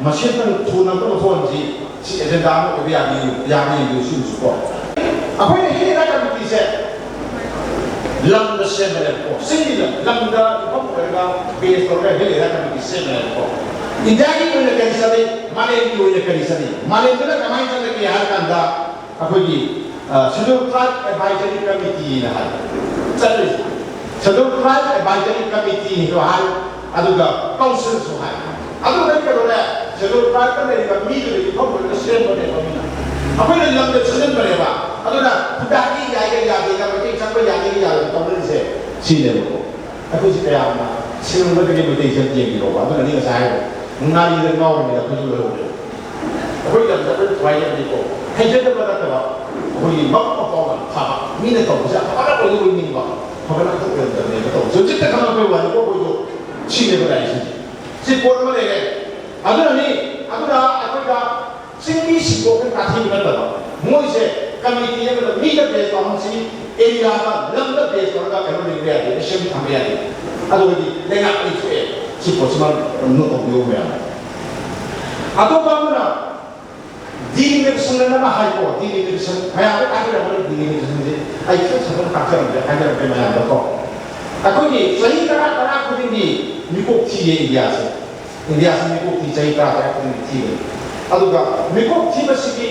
ꯃꯁꯤꯇꯪ ꯊꯨꯅ ꯑꯃꯨꯛꯇ ꯂꯧꯊꯣꯛꯍꯟꯁꯤ꯫ ꯁꯤ ꯑꯦꯖꯦꯟꯗꯥ ꯑꯃ ꯑꯣꯏꯕ ꯌꯥꯅꯤ, ꯌꯥꯅꯤ ꯍꯥꯏꯕꯗꯨ ꯁꯤꯃꯁꯨꯀꯣ꯫ ꯑꯩꯈꯣꯏꯅ ꯍꯤꯜ ꯑꯦꯔꯤꯌꯥ ꯀꯃꯤꯇꯤꯁꯦ ꯂꯝꯗ ꯁꯦꯝꯕꯅꯦꯕꯀꯣ꯫ ꯆꯤꯡꯒꯤ ꯂꯝ, ꯂꯝꯗ ꯌꯨꯝꯐꯝ ꯑꯣꯏꯔꯒ ꯕꯦꯁ ꯇꯧꯔꯒ ꯍꯤꯜ ꯑꯦꯔꯤꯌꯥ ꯀꯃꯤꯇꯤ ꯁꯦꯝꯕꯅꯦꯕꯀꯣ꯫ ꯏꯟꯗꯤꯌꯥꯒꯤ ꯑꯣꯏꯅ ꯀꯔꯤ ꯆꯠꯂꯤ? ꯃꯥꯂꯦꯝꯒꯤ ꯑꯣꯏꯅ ꯀꯔꯤ ꯆꯠꯂꯤ? ꯃꯥꯂꯦꯝꯗꯅ ꯀꯃꯥꯏꯅ ꯆꯠꯂꯒꯦ ꯍꯥꯏꯔ ꯀꯥꯟꯗ, ꯑꯩꯈꯣꯏꯒꯤ, ꯑ, Scheduled Tribe Advisory Committeeꯅ ꯍꯥꯏ꯫ ꯆꯠꯂꯤꯁꯦ꯫ Scheduled Tribe Advisory Committeeꯗꯣ ꯍꯥꯏ, ꯑꯗꯨꯒ councilꯁꯨ ꯍꯥꯏ꯫ ꯑꯗꯨꯒ ꯀꯩꯗꯧꯔꯦ? Scheduled Tribeꯇ ꯂꯩꯔꯤꯕ ꯃꯤꯗꯨꯗꯒꯤ ꯐꯝꯕꯗꯨꯅ ꯁꯦꯝꯕꯅꯦꯕ ꯃꯤꯅ꯫ ꯑꯩꯈꯣꯏꯅ ꯂꯝꯗ ꯆꯪꯍꯟꯕꯅꯦꯕ꯫ ꯑꯗꯨꯅ ꯈꯨꯟꯗꯥꯒꯤ ꯌꯥꯏꯒ ꯌꯥꯗꯦꯒ, ꯃꯩꯇꯩ ꯆꯪꯕ ꯌꯥꯗꯦꯒ ꯌꯥꯗꯦꯒ ꯇꯧꯅꯔꯤꯁꯦ ꯁꯤꯅꯦꯕꯀꯣ꯫ ꯑꯩꯈꯣꯏꯁꯤ ꯀꯌꯥꯝꯅ ꯁꯤꯡꯕꯗꯒꯤ ꯃꯩꯇꯩꯁꯤ ꯑꯝꯇ ꯌꯦꯡꯕꯤꯔꯣꯕ꯫ ꯑꯗꯨꯅꯅꯤ ꯉꯁꯥꯏ ꯍꯥꯏꯕ, ꯉꯥꯔꯤꯗ ꯉꯥꯎꯔꯤꯉꯩꯗ ꯑꯩꯈꯣꯏꯁꯨ ꯂꯣꯏꯍꯧꯔꯦ꯫ ꯑꯩꯈꯣꯏ ꯂꯝꯗ ꯑꯩꯈꯣꯏ ꯊꯋꯥꯏ ꯌꯥꯎꯗꯦꯀꯣ꯫ ꯍꯩꯖꯗꯕ ꯅꯠꯇꯕ, ꯑꯩꯈꯣꯏꯒꯤ ꯃꯕꯨꯛ ꯃꯄꯥꯎ ꯌꯥꯝ ꯐꯕ, ꯃꯤꯅ ꯇꯧꯕꯁꯦ ꯑꯐꯕꯅ ꯑꯣꯏꯅꯤꯡꯕ, ꯑꯐꯕꯅ ꯑꯝꯇ ꯑꯣꯏꯔꯝꯗꯕꯅꯦꯕ ꯇꯧꯕꯁꯦ꯫ ꯍꯧꯖꯤꯛꯇ ꯈꯪꯉꯛꯄꯩ ꯋꯥꯅꯤꯀꯣ, ꯑꯩꯈꯣꯏꯁꯨ ꯁꯤꯅꯦꯕ ꯂꯥꯛꯏꯁꯦ꯫ ꯁꯤ ꯄꯣꯠ ꯑꯃ ꯂꯩꯔꯦ꯫ ꯑꯗꯨꯅꯅꯤ, ꯑꯗꯨꯅ ꯑꯩꯈꯣꯏꯗ ꯆꯤꯡꯃꯤꯁꯤꯡꯕꯨ ꯑꯩꯈꯣꯏ ꯇꯥꯊꯤꯕ ꯅꯠꯇꯕ, ꯃꯣꯏꯁꯦ ꯀꯃꯤꯇꯤ ꯑꯃꯗ ꯃꯤꯗ ꯕꯦꯁ ꯇꯧꯍꯟꯁꯤ, ꯑꯦꯔꯤꯌꯥꯗ, ꯂꯝꯗ ꯕꯦꯁ ꯇꯧꯔꯒ ꯀꯩꯅꯣ ꯂꯩꯕ ꯌꯥꯗꯦ, ꯑꯦꯁꯦꯝꯕ꯭ꯂꯤ ꯊꯝꯕ ꯌꯥꯗꯦ꯫ ꯑꯗꯨꯒꯗꯤ ꯂꯩꯉꯥꯛ ꯑꯅꯤ ꯊꯣꯛꯑꯦ꯫ ꯁꯤ ꯄꯣꯠꯁꯤꯃ ꯅꯣꯠ ꯇꯧꯕꯤꯌꯨ ꯃꯌꯥꯝ꯫ ꯑꯇꯣꯞꯄ ꯑꯃꯅ ꯗꯤꯂꯤꯃꯤꯇꯦꯁꯟ ꯑꯃ ꯍꯥꯏꯀꯣ, ꯗꯤꯂꯤꯃꯤꯇꯦꯁꯟ ꯃꯌꯥꯝꯗ ꯇꯥꯛꯄꯤꯔꯝꯒꯅꯤ꯫ ꯗꯤꯂꯤꯃꯤꯇꯦꯁꯟꯁꯦ ꯑꯩ ꯈꯤꯇꯪ ꯁꯝꯂꯞꯅ ꯇꯥꯛꯆꯔꯝꯒꯦ, ꯍꯥꯏꯖꯔꯝꯒꯦ ꯃꯌꯥꯝꯗꯀꯣ꯫ ꯑꯩꯈꯣꯏꯒꯤ ꯆꯍꯤ ꯇꯔꯥ ꯇꯔꯥ ꯈꯨꯗꯤꯡꯒꯤ ꯃꯤꯀꯣꯛ ꯊꯤꯌꯦ ꯏꯟꯗꯤꯌꯥꯁꯦ꯫ ꯏꯟꯗꯤꯌꯥꯁꯤ ꯃꯤꯀꯣꯛ ꯊꯤ ꯆꯍꯤ ꯇꯔꯥ ꯇꯔꯥ ꯈꯨꯗꯤꯡꯒꯤ ꯊꯤꯕꯅꯤ꯫ ꯑꯗꯨꯒ ꯃꯤꯀꯣꯛ ꯊꯤꯕꯁꯤꯒꯤ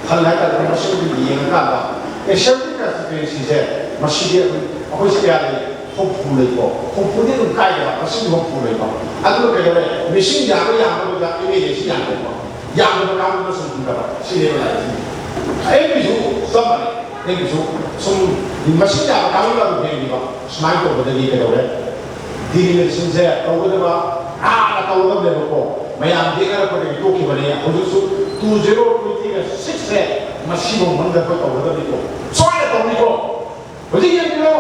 ꯐꯜ ꯍꯥꯏꯇꯥꯔꯦ, ꯃꯁꯤꯡꯗꯨ ꯌꯦꯡꯉꯀꯥꯟꯗ ꯑꯦꯁꯦꯝꯕ꯭ꯂꯤ ꯀꯟꯁꯇꯤꯇ꯭ꯋꯦꯟꯁꯤꯁꯦ ꯃꯁꯤꯗꯤ ꯑꯩꯈꯣꯏ, ꯑꯩꯈꯣꯏꯁꯤ ꯀꯌꯥ ꯂꯩ? ꯍꯨꯝꯐꯨ ꯂꯩꯀꯣ꯫ ꯍꯨꯝꯐꯨꯗꯤ ꯑꯗꯨꯝ ꯀꯥꯏꯗꯕ, ꯃꯁꯤꯡꯗꯤ ꯍꯨꯝꯐꯨ ꯂꯩꯀꯣ꯫ ꯑꯗꯨꯒ ꯀꯩꯗꯧꯔꯦ? ꯃꯤꯁꯤꯡ ꯌꯥꯝꯕ ꯌꯥꯝꯗꯕꯗ ꯑꯦꯝ ꯑꯦꯜ ꯑꯦꯁꯤ ꯌꯥꯝꯗꯦꯀꯣ꯫ ꯌꯥꯝꯗꯕ ꯀꯥꯡꯕꯨꯗ ꯁꯨꯝ ꯍꯟꯊꯕ, ꯁꯤꯅꯦꯕ ꯂꯥꯛꯏꯁꯦ꯫ ꯑꯩꯒꯤꯁꯨ ꯆꯞ ꯃꯥꯟꯅꯩ꯫ ꯑꯩꯒꯤꯁꯨ ꯁꯨꯝ ꯃꯁꯤꯡ ꯌꯥꯝꯕ ꯀꯥꯡꯕꯨꯅ ꯑꯗꯨꯝ ꯍꯦꯟꯈꯤꯕ꯫ ꯁꯨꯃꯥꯏꯅ ꯇꯧꯕꯗꯒꯤ ꯀꯩꯗꯧꯔꯦ? ꯗꯤꯂꯤꯃꯤꯇꯦꯁꯟꯁꯦ ꯇꯧꯒꯗꯕ ꯍꯥꯟꯅ ꯇꯧꯒꯗꯕꯅꯦꯕꯀꯣ꯫ ꯃꯌꯥꯝ ꯌꯦꯡꯅꯔꯛꯄꯗꯒꯤ ꯇꯣꯛꯈꯤꯕꯅꯦ꯫ ꯍꯧꯖꯤꯛꯁꯨ ꯇꯨ ꯖꯦꯔꯣ ꯇ꯭ꯋꯦꯟꯇꯤꯒ ꯁꯤꯛꯁꯁꯦ ꯃꯁꯤꯐꯥꯎ ꯃꯅꯨꯡꯗ ꯑꯩꯈꯣꯏ ꯇꯧꯒꯗꯕꯅꯤꯀꯣ꯫ ꯁꯣꯏꯅ ꯇꯧꯅꯤꯀꯣ꯫ ꯍꯧꯖꯤꯛ ꯌꯦꯡꯕꯤꯔꯣ,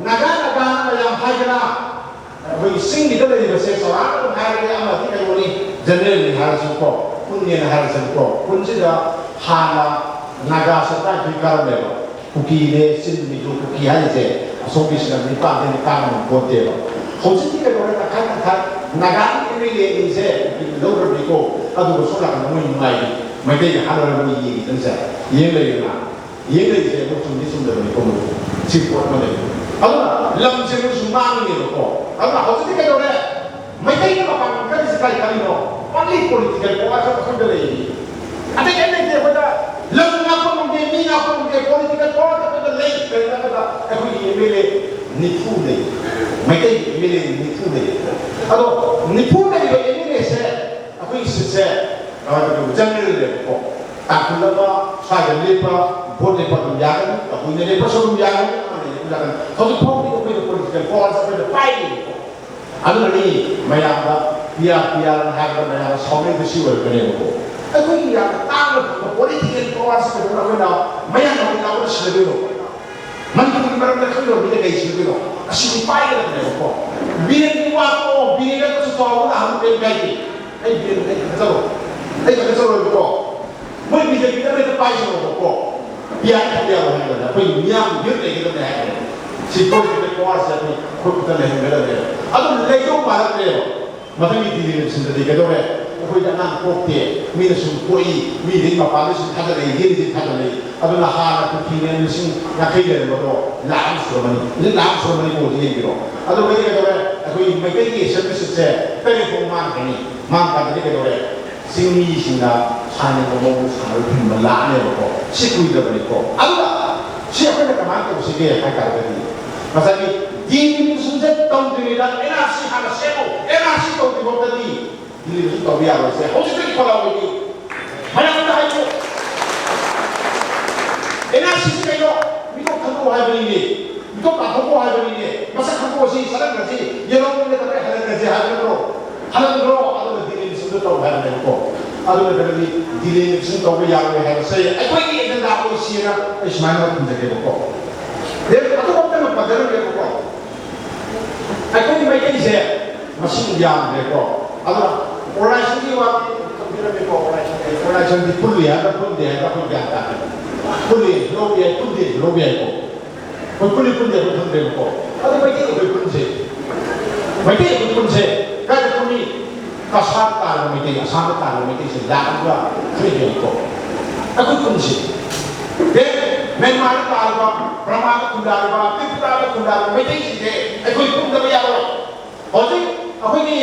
ꯅꯥꯒꯥ ꯅꯥꯒꯥꯅ ꯃꯌꯥꯝ ꯍꯥꯏꯗꯅ ꯑꯩꯈꯣꯏꯒꯤ ꯆꯤꯡꯒꯤꯗ ꯂꯩꯔꯤꯕꯁꯦ ꯆꯥꯎꯔꯥꯛꯅ ꯑꯗꯨꯝ ꯍꯥꯏꯔꯒꯗꯤ ꯑꯃꯗꯤ ꯀꯩꯅꯣꯅꯤ, ꯖꯦꯅꯔꯦꯜꯅꯤ ꯍꯥꯏꯔꯁꯨꯀꯣ, ꯀꯨꯟꯅꯦꯅ ꯍꯥꯏꯔꯁꯨꯀꯣ, ꯀꯨꯟꯁꯤꯗ ꯍꯥꯟꯅ ꯅꯥꯒꯥꯁꯦ ꯇꯔꯥꯅꯤꯊꯣꯏ ꯀꯥꯔꯝꯃꯦꯕ꯫ ꯀꯨꯀꯤꯅꯦ, ꯆꯤꯟ, ꯃꯤꯖꯣ, ꯀꯨꯀꯤ ꯍꯥꯏꯔꯤꯁꯦ ꯑꯁꯣꯝꯒꯤꯁꯤꯅ ꯅꯤꯄꯥꯟꯗꯩ ꯅꯤꯄꯥꯟ ꯉꯝꯄꯣꯠꯇꯦꯕ꯫ ꯍꯧꯖꯤꯛꯇꯤ ꯀꯩꯗꯧꯔꯦ? ꯇꯪꯈꯥꯏ ꯇꯪꯈꯥꯏ꯫ ꯅꯥꯒꯥꯒꯤ ꯑꯦꯝ ꯑꯦꯜ ꯑꯦꯁꯤꯡꯁꯦ ꯀꯨꯀꯤꯅ ꯂꯧꯔꯕꯅꯤꯀꯣ꯫ ꯑꯗꯨꯒ ꯁꯣꯝ ꯅꯥꯀꯟꯗ ꯃꯣꯏ ꯅꯨꯡꯉꯥꯏꯔꯤ꯫ ꯃꯩꯇꯩꯒ ꯍꯥꯠꯅꯔꯒ ꯃꯣꯏ ꯌꯦꯡꯉꯤꯗꯅꯁꯦ꯫ ꯌꯦꯡ ꯂꯩꯔꯦꯅ꯫ ꯌꯦꯡ ꯂꯩꯔꯤꯁꯦ ꯑꯃꯨꯛ ꯆꯨꯝꯗꯤ ꯆꯨꯝꯗꯕꯅꯤꯀꯣ ꯃꯣꯏ꯫ ꯁꯤ ꯄꯣꯠ ꯑꯃ ꯂꯩ꯫ ꯑꯗꯨꯅ ꯂꯝꯁꯦ ꯃꯣꯏꯁꯨ ꯃꯥꯡꯉꯤꯅꯦꯕꯀꯣ꯫ ꯑꯗꯨꯅ ꯍꯧꯖꯤꯛꯇꯤ ꯀꯩꯗꯧꯔꯦ? ꯃꯩꯇꯩꯅ ꯃꯄꯥꯟ ꯀꯜꯂꯤꯁꯤ ꯀꯔꯤ ꯈꯜꯂꯤꯅꯣ? Only political power ꯈꯛ ꯑꯩꯈꯣꯏꯗ ꯂꯩ꯫ ꯑꯇꯩ ꯀꯔꯤꯝ ꯂꯩꯇꯦ ꯑꯩꯈꯣꯏꯗ꯫ ꯂꯝ ꯉꯥꯛꯄ ꯉꯝꯗꯦ, ꯃꯤ ꯉꯥꯛꯄ ꯉꯝꯗꯦ, political power ꯈꯛꯇꯗ ꯂꯩ꯫ ꯀꯔꯤꯒꯤꯅꯣ ꯍꯥꯏꯕꯗ ꯑꯩꯈꯣꯏꯒꯤ ꯑꯦꯝ ꯑꯦꯜ ꯑꯦ ꯅꯤꯐꯨ ꯂꯩ꯫ ꯃꯩꯇꯩꯒꯤ ꯑꯦꯝ ꯑꯦꯜ ꯑꯦ ꯅꯤꯐꯨ ꯂꯩ꯫ ꯑꯗꯣ ꯅꯤꯐꯨ ꯂꯩꯔꯤꯕ ꯑꯦꯝ ꯑꯦꯜ ꯑꯦꯁꯦ ꯑꯩꯈꯣꯏꯒꯤ ꯁꯤꯠꯁꯦ ꯀꯃꯥꯏꯅ ꯇꯧꯒꯦ? ꯖꯦꯅꯔꯦꯜꯅꯦꯕꯀꯣ꯫ ꯇꯥꯡꯈꯨꯜ ꯑꯃ ꯁ꯭ꯋꯥꯏꯗ ꯂꯦꯞꯄ, ꯚꯣꯠ ꯂꯦꯞꯄ ꯑꯗꯨꯝ ꯌꯥꯒꯅꯤ, ꯀꯕꯨꯏꯅ ꯂꯦꯞꯄꯁꯨ ꯑꯗꯨꯝ ꯌꯥꯒꯅꯤ, ꯑꯃꯅ ꯂꯦꯞꯄꯁꯨ ꯌꯥꯒꯅꯤ꯫ ꯍꯧꯖꯤꯛ ꯐꯥꯎꯕꯗꯤ ꯑꯩꯈꯣꯏꯅ political power ꯁꯦ ꯑꯩꯈꯣꯏꯅ ꯄꯥꯏꯔꯤꯕꯀꯣ꯫ ꯑꯗꯨꯅꯅꯤ ꯃꯌꯥꯝꯗ ꯄꯤ ꯑꯥꯔ, ꯄꯤ ꯑꯥꯔ ꯍꯥꯏꯕꯗ ꯃꯌꯥꯝꯅ ꯁꯥꯎꯅꯩꯗꯨ ꯁꯤ ꯑꯣꯏꯔꯛꯀꯅꯦꯕꯀꯣ꯫ ꯑꯩꯈꯣꯏꯒꯤ ꯌꯥꯝꯅ ꯇꯥꯡꯅ ꯐꯪꯕ political power ꯁꯦ ꯀꯩꯗꯧꯅ ꯑꯩꯈꯣꯏꯅ ꯃꯌꯥꯡ ꯂꯝꯒꯤ ꯀꯥꯡꯕꯨꯗ ꯁꯤꯟꯅꯗꯣꯏꯅꯣ? ꯃꯅꯤꯄꯨꯔꯒꯤ ꯃꯔꯝꯗ ꯈꯪꯗꯕ ꯃꯤꯅ ꯀꯩ ꯁꯤꯟꯅꯗꯣꯏꯅꯣ? ꯑꯁꯤꯗꯤ ꯄꯥꯏꯒꯗꯕꯅꯦꯕꯀꯣ꯫ ꯕꯤꯔꯦꯟꯒꯤ ꯋꯥ ꯇꯣꯛꯑꯣ, ꯕꯤꯔꯦꯟ ꯅꯠꯇ꯭ꯔꯁꯨ ꯆꯥꯎꯕꯅ ꯑꯍꯟ ꯀꯩꯝ ꯀꯥꯏꯗꯦ꯫ ꯑꯩ ꯕꯤꯔꯦꯟ ꯑꯩ ꯊꯥꯒꯠꯆꯔꯣꯏ꯫ ꯑꯩ ꯊꯥꯒꯠꯆꯔꯣꯏꯕꯀꯣ꯫ ꯃꯣꯏ ꯕꯤ ꯖꯦ ꯄꯤꯗ ꯂꯣꯏꯅ ꯄꯥꯏꯁꯤꯜꯂꯣꯕꯀꯣ꯫ ꯄꯤ ꯑꯥꯔ ꯊꯝꯕ ꯌꯥꯔꯣꯏ ꯍꯥꯏꯕꯗ ꯑꯩꯈꯣꯏ ꯃꯤꯌꯥꯝ ꯌꯨꯠ ꯂꯩꯒꯗꯕꯅꯦ ꯍꯥꯏꯕꯅꯦ꯫ ꯁꯤ political power ꯁꯦ ꯑꯩꯈꯣꯏ ꯈꯨꯠꯇ ꯂꯩꯍꯟꯒꯗꯕꯅꯦꯕ꯫ ꯑꯗꯨꯝ ꯂꯩꯗꯧ ꯃꯥꯜꯂꯛꯇ꯭ꯔꯦꯕ꯫ ꯃꯊꯪꯒꯤ ꯗꯤꯂꯤꯃꯤꯇꯦꯁꯟꯗꯗꯤ ꯀꯩꯗꯧꯔꯦ? ꯑꯩꯈꯣꯏꯗ ꯑꯉꯥꯡ ꯄꯣꯛꯇꯦ, ꯃꯤꯅ ꯁꯨꯝ ꯄꯣꯛꯏ, ꯃꯤꯗꯒꯤ ꯃꯄꯥꯟꯗ ꯁꯨꯝ ꯊꯥꯗꯔꯛꯏ, ꯌꯦꯜꯂꯤꯁꯤ ꯊꯥꯗꯔꯛꯏ꯫ ꯑꯗꯨꯅ ꯍꯥꯟꯅ ꯄꯨꯊꯤꯅ ꯂꯤꯁꯤꯡ ꯌꯥꯡꯈꯩ ꯂꯩꯔꯝꯕꯗꯣ ꯂꯥꯛ ꯑꯃ ꯁꯨꯔꯝꯃꯅꯤ, ꯍꯧꯖꯤꯛ ꯂꯥꯛ ꯑꯃ ꯁꯨꯔꯝꯃꯅꯤꯀꯣ꯫ ꯍꯧꯖꯤꯛ ꯌꯦꯡꯕꯤꯔꯣ꯫ ꯑꯗꯨꯒꯗꯤ ꯀꯩꯗꯧꯔꯦ? ꯑꯩꯈꯣꯏ ꯃꯩꯇꯩꯒꯤ ꯑꯦꯁꯦꯝꯕ꯭ꯂꯤ ꯁꯤꯠꯁꯦ ꯇꯔꯦꯠ ꯐꯥꯎ ꯃꯥꯡꯈ꯭ꯔꯅꯤ꯫ ꯃꯥꯡ ꯀꯥꯟꯗꯗꯤ ꯀꯩꯗꯧꯔꯦ? ꯆꯤꯡꯃꯤꯁꯤꯡꯅ ꯁꯥꯟꯅꯕ ꯃꯑꯣꯡ ꯁꯥꯟꯅꯕ ꯐꯤꯕꯝ ꯂꯥꯛꯑꯅꯦꯕꯀꯣ꯫ ꯁꯤ ꯀꯨꯏꯗꯕꯅꯤꯀꯣ꯫ ꯑꯗꯨꯒ ꯁꯤ ꯑꯩꯈꯣꯏꯅ ꯀꯃꯥꯏꯅ ꯇꯧꯁꯤꯒꯦ ꯍꯥꯏ ꯇꯥꯔꯒꯗꯤ, ꯉꯁꯥꯏꯒꯤ ꯗꯤꯂꯤꯃꯤꯇꯦꯁꯟꯁꯦ ꯇꯧꯗ꯭ꯔꯤꯉꯩꯗ ꯑꯦꯟ ꯑꯥꯔ ꯁꯤ ꯍꯥꯟꯅ ꯁꯦꯝꯃꯨ꯫ ꯑꯦꯟ ꯑꯥꯔ ꯁꯤ ꯇꯧꯗ꯭ꯔꯤ ꯐꯥꯎꯗꯗꯤ ꯗꯤꯂꯤꯃꯤꯇꯦꯁꯟ ꯇꯧꯕ ꯌꯥꯔꯣꯏꯁꯦ ꯍꯧꯖꯤꯛꯇꯒꯤ ꯈꯣꯂꯥꯎ ꯑꯣꯏꯕꯤ꯫ ꯃꯌꯥꯝꯗ ꯍꯥꯏꯌꯨ꯫ ꯑꯦꯟ ꯑꯥꯔ ꯁꯤꯁꯤ ꯀꯩꯅꯣ? ꯃꯤꯇꯣꯞ ꯈꯪꯗꯣꯛꯑꯣ ꯍꯥꯏꯕꯅꯤꯅꯦ꯫ ꯃꯤꯇꯣꯞ ꯇꯥꯊꯣꯛꯑꯣ ꯍꯥꯏꯕꯅꯤꯅꯦ꯫ ꯃꯁꯛ ꯈꯪꯗꯣꯛꯑꯁꯤ, ꯆꯠꯍꯟꯈ꯭ꯔꯁꯤ, ꯌꯦꯜꯍꯧꯕ ꯅꯠꯇꯕ ꯍꯜꯍꯟꯈ꯭ꯔꯁꯤ ꯍꯥꯏꯕ ꯅꯠꯇ꯭ꯔꯣ? ꯍꯜꯍꯟꯈ꯭ꯔꯣ, ꯑꯗꯨꯒ ꯗꯤꯂꯤꯃꯤꯇꯦꯁꯟꯗꯣ ꯇꯧ ꯍꯥꯏꯕꯅꯦꯕꯀꯣ꯫ ꯑꯗꯨ ꯅꯠꯇ꯭ꯔꯒꯗꯤ ꯗꯤꯂꯤꯃꯤꯇꯦꯁꯟ ꯇꯧꯕ ꯌꯥꯔꯣꯏ ꯍꯥꯏꯕꯁꯦ ꯑꯩꯈꯣꯏꯒꯤ ꯑꯦꯖꯦꯟꯗꯥ ꯑꯣꯏꯁꯤꯅ ꯑꯩ ꯁꯨꯃꯥꯏꯅ ꯊꯝꯖꯒꯦꯕꯀꯣ꯫ ꯗꯦꯟ ꯑꯇꯣꯞꯄ ꯑꯃ ꯄꯟꯖꯔꯝꯒꯦꯕꯀꯣ꯫ ꯑꯩꯈꯣꯏ ꯃꯩꯇꯩꯁꯦ ꯃꯁꯤꯡ ꯌꯥꯝꯗ꯭ꯔꯦꯀꯣ꯫ ꯑꯗꯨꯅ ꯑꯣꯔꯒꯅꯥꯏꯖꯦꯁꯟꯒꯤ ꯋꯥ ꯊꯝꯕꯤꯔꯝꯃꯦꯀꯣ꯫ ꯑꯣꯔꯒꯅꯥꯏꯖꯦꯁꯟ, ꯑꯣꯔꯒꯅꯥꯏꯖꯦꯁꯟꯗꯤ ꯄꯨꯜꯂꯤ ꯍꯥꯏꯕ꯭ꯔꯥ ꯄꯨꯟꯗꯦ ꯍꯥꯏꯕ꯭ꯔꯥ ꯑꯩꯈꯣꯏ ꯒ꯭ꯌꯥꯟ ꯇꯥꯗꯦ꯫ ꯄꯨꯜꯂꯤ ꯂꯧꯕ ꯌꯥꯏ, ꯄꯨꯟꯗꯦ ꯂꯧꯕ ꯌꯥꯏꯀꯣ꯫ ꯑꯩꯈꯣꯏ ꯄꯨꯜꯂꯤ ꯄꯨꯟꯗꯦ ꯑꯩꯈꯣꯏ ꯈꯪꯗ꯭ꯔꯦꯕꯀꯣ꯫ ꯑꯗꯨ ꯃꯩꯇꯩ ꯑꯩꯈꯣꯏ ꯄꯨꯟꯁꯦ, ꯃꯩꯇꯩ ꯑꯩꯈꯣꯏ ꯄꯨꯟꯁꯦ ꯀꯥꯏꯗ ꯄꯨꯟꯅꯤ? ꯀꯁꯥꯔ ꯇꯥꯔꯕ ꯃꯩꯇꯩ, ꯑꯁꯥꯝꯗ ꯇꯥꯔꯕ ꯃꯩꯇꯩꯁꯦ ꯂꯥꯛ ꯑꯃꯒ ꯈꯔ ꯍꯦꯜꯂꯤꯀꯣ꯫ ꯑꯩꯈꯣꯏ ꯄꯨꯟꯁꯦ꯫ ꯗꯦꯟ ꯃ꯭ꯌꯥꯟꯃꯥꯔꯗ ꯇꯥꯔꯕ, ꯕꯔꯃꯥꯗ ꯈꯨꯟꯗꯥꯔꯤꯕ, ꯇ꯭ꯔꯤꯄꯨꯔꯥꯗ ꯈꯨꯟꯗꯥꯔꯤꯕ ꯃꯩꯇꯩꯁꯤꯡꯁꯦ ꯑꯩꯈꯣꯏ ꯄꯨꯟꯗꯕ ꯌꯥꯔꯣꯏ꯫ ꯍꯧꯖꯤꯛ ꯑꯩꯈꯣꯏꯒꯤ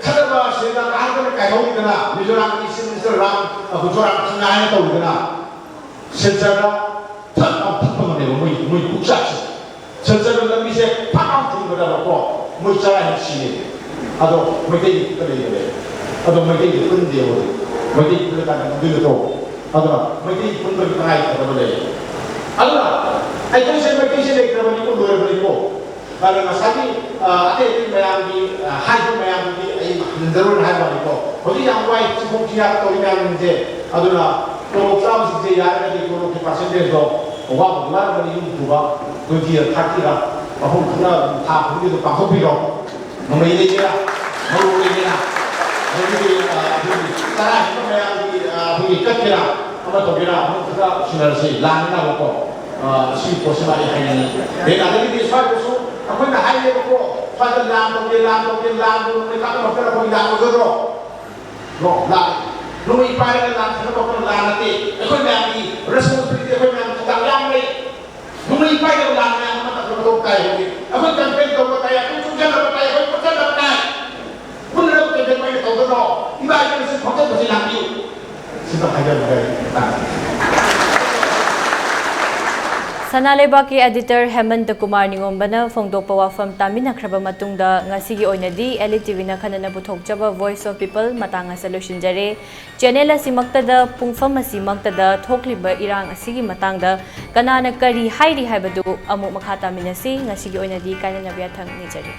ꯈꯠꯅꯕ ꯁꯤꯗ ꯉꯥꯏꯍꯥꯛꯇꯅ ꯀꯥꯏꯍꯧꯔꯤꯗꯅ, ꯃꯤꯖꯣꯔꯥꯝꯒꯤ ꯆꯤꯐ ꯃꯤꯅꯤꯁꯇꯔ ꯔꯥꯝ, ꯑ, ꯃꯤꯖꯣꯔꯥꯝ ꯊꯪꯅ ꯍꯥꯏꯅ ꯇꯧꯔꯤꯗꯅ, ꯁꯤꯜꯆꯔꯗ ꯊꯛ ꯂꯥꯎ ꯊꯛꯄ ꯉꯝꯃꯦꯕ ꯃꯣꯏ, ꯃꯣꯏ ꯄꯨꯛꯆꯥꯛꯁꯦ꯫ ꯁꯤꯜꯆꯔꯗ ꯂꯝꯕꯤꯁꯦ ꯐꯠ ꯂꯥꯎ ꯊꯤꯡꯕꯗꯀꯣ ꯃꯣꯏ ꯆꯔꯥ ꯍꯦꯛ ꯁꯤꯌꯦ꯫ ꯑꯗꯣ ꯃꯩꯇꯩꯒꯤ ꯈꯨꯠꯇ ꯂꯩꯕꯅꯦ꯫ ꯑꯗꯣ ꯃꯩꯇꯩꯒꯤ ꯄꯨꯟꯗꯦ ꯍꯧꯖꯤꯛ꯫ ꯃꯩꯇꯩ ꯄꯨꯜꯂꯀꯥꯟꯗ ꯉꯝꯗꯣꯏ ꯅꯠꯇ꯭ꯔꯣ? ꯑꯗꯨꯅ ꯃꯩꯇꯩ ꯄꯨꯟꯕꯒꯤ ꯇꯉꯥꯏ ꯐꯗꯕ ꯂꯩ꯫ ꯑꯗꯨꯅ ꯑꯩꯈꯣꯏꯁꯦ ꯃꯩꯇꯩꯁꯦ ꯂꯩꯇ꯭ꯔꯕꯅꯤꯀꯣ, ꯂꯣꯏꯔꯕꯅꯤꯀꯣ꯫ ꯑꯗꯨꯅ ꯉꯁꯥꯏꯒꯤ, ꯑ, ꯑꯇꯩ ꯑꯇꯩ ꯃꯌꯥꯝꯒꯤ, ꯑ, ꯍꯥꯏꯕ ꯃꯌꯥꯝꯗꯨꯗꯤ ꯑꯩ ꯍꯟꯖꯔꯣꯏ ꯍꯥꯏꯕ ꯋꯥꯅꯤꯀꯣ꯫ ꯍꯧꯖꯤꯛ ꯌꯥꯝ ꯋꯥꯏ, ꯆꯤꯐꯧ ꯆꯤꯌꯥ ꯇꯧꯔꯤ ꯃꯌꯥꯝꯁꯤꯡꯁꯦ꯫ ꯑꯗꯨꯅ ꯇꯣꯂꯣꯞ ꯆꯥꯕꯁꯤꯡꯁꯦ ꯌꯥꯔꯒꯗꯤ ꯇꯣꯂꯣꯞꯀꯤ ꯄꯥꯔꯁꯦꯟꯇꯦꯖꯇꯣ ꯋꯥꯕ ꯋꯥꯔꯒꯅꯤ ꯌꯨꯝ ꯄꯨꯕ, ꯇ꯭ꯋꯦꯟꯇꯤ ꯊꯥꯔꯇꯤꯔ ꯃꯐꯝ ꯈꯔ ꯑꯗꯨꯝ ꯊꯥ ꯈꯨꯗꯤꯡꯒꯤ ꯑꯗꯨꯝ ꯄꯥꯡꯊꯣꯛꯄꯤꯔꯣ꯫ ꯃꯃꯩ ꯂꯩꯒꯦꯔꯥ, ꯃꯔꯨ ꯂꯩꯒꯦꯔꯥ, ꯑꯗꯒꯤꯗꯤ, ꯑ, ꯑꯩꯈꯣꯏꯒꯤ ꯆꯔꯥ ꯍꯦꯟꯕ ꯃꯌꯥꯝꯒꯤ, ꯑ, ꯑꯩꯈꯣꯏꯒꯤ ꯀꯠꯀꯦꯔꯥ, ꯑꯃ ꯇꯧꯒꯦꯔꯥ, ꯑꯃ ꯈꯔ ꯁꯤꯟꯅꯔꯁꯤ, ꯂꯥꯟꯅꯅꯕꯀꯣ꯫ ꯑ, ꯁꯤ ꯄꯣꯠꯁꯤꯃ ꯑꯩ ꯍꯥꯏꯅꯤꯡꯉꯤ꯫ ꯗꯦꯟ ꯑꯗꯒꯤꯗꯤ ꯁ꯭ꯋꯥꯏꯗꯁꯨ ꯑꯩꯈꯣꯏꯅ ꯍꯥꯏꯔꯦꯕꯀꯣ, ꯁ꯭ꯋꯥꯏꯗ ꯂꯥꯟ ꯇꯧꯒꯦ, ꯂꯥꯟ ꯇꯧꯒꯦ, ꯂꯥꯟ ꯇꯧꯒꯦ, ꯂꯥꯟ ꯇꯧꯒꯦ, ꯂꯥꯟ ꯇꯧꯒꯦ, ꯂꯥꯟ ꯇꯧꯒꯦ꯫ ꯅꯣ, ꯂꯥꯟ꯫ ꯅꯣꯡꯃꯩ ꯄꯥꯏꯔꯒ ꯂꯥꯟ ꯁꯥꯟꯅꯕ ꯈꯣꯠꯄ ꯂꯥꯟ ꯅꯠꯇꯦ꯫ ꯑꯩꯈꯣꯏ ꯃꯌꯥꯝꯒꯤ responsibility, ꯑꯩꯈꯣꯏ ꯃꯌꯥꯝꯒꯤ ꯊꯧꯗꯥꯡ ꯌꯥꯝ ꯂꯩ꯫ ꯅꯣꯡꯃꯩ ꯄꯥꯏꯔꯒ ꯂꯥꯟ ꯃꯌꯥꯝ ꯑꯃ ꯇꯧꯕ ꯃꯊꯧ ꯇꯥꯏ ꯍꯧꯖꯤꯛ꯫ ꯑꯩꯈꯣꯏ campaign ꯇꯧꯕ ꯇꯥꯏ, ꯑꯩꯈꯣꯏ ꯆꯨꯝꯁꯤꯟꯅꯕ ꯇꯥꯏ, ꯑꯩꯈꯣꯏ ꯈꯣꯠꯆꯟꯅꯕ ꯇꯥꯏ꯫ ꯄꯨꯟꯅ campaign ꯑꯣꯏꯅ ꯇꯧꯒꯗ꯭ꯔꯣ? ꯏꯃꯥ ꯏꯕꯦꯜꯁꯤꯡ ꯈꯣꯝꯖꯤꯟꯕꯁꯤ ꯂꯥꯛꯄꯤꯌꯨ꯫ ꯁꯤꯗ ꯍꯥꯏꯖꯕ ꯂꯩ꯫ ꯁꯅꯥ ꯂꯩꯕꯥꯛꯀꯤ editor ꯍꯦꯃꯟꯇ ꯀꯨꯃꯥꯔ ꯅꯤꯉꯣꯝꯕꯅ ꯐꯣꯡꯗꯣꯛꯄ ꯋꯥꯐꯝ ꯇꯥꯃꯤꯟꯅꯈ꯭ꯔꯕ ꯃꯇꯨꯡꯗ, ꯉꯁꯤꯒꯤ ꯑꯣꯏꯅꯗꯤ ꯑꯦꯜ ꯏ ꯇꯤ ꯚꯤꯅ ꯈꯟꯅꯅ ꯄꯨꯊꯣꯛꯆꯕ Voice of People ꯃꯇꯥꯡ ꯑꯁꯤꯗ ꯂꯣꯏꯁꯤꯟꯖꯔꯦ꯫ Channel ꯑꯁꯤꯃꯛꯇꯗ, ꯄꯨꯡꯐꯝ ꯑꯁꯤꯃꯛꯇꯗ ꯊꯣꯛꯂꯤꯕ ꯏꯔꯥꯡ ꯑꯁꯤꯒꯤ ꯃꯇꯥꯡꯗ ꯀꯅꯥꯅ ꯀꯔꯤ ꯍꯥꯏꯔꯤ ꯍꯥꯏꯕꯗꯨ ꯑꯃꯨꯛ ꯃꯈꯥ ꯇꯥꯃꯤꯟꯅꯁꯤ꯫ ꯉꯁꯤꯒꯤ ꯑꯣꯏꯅꯗꯤ ꯀꯥꯏꯅꯅꯕ ꯌꯥꯊꯪ ꯅꯤꯖꯔꯤ꯫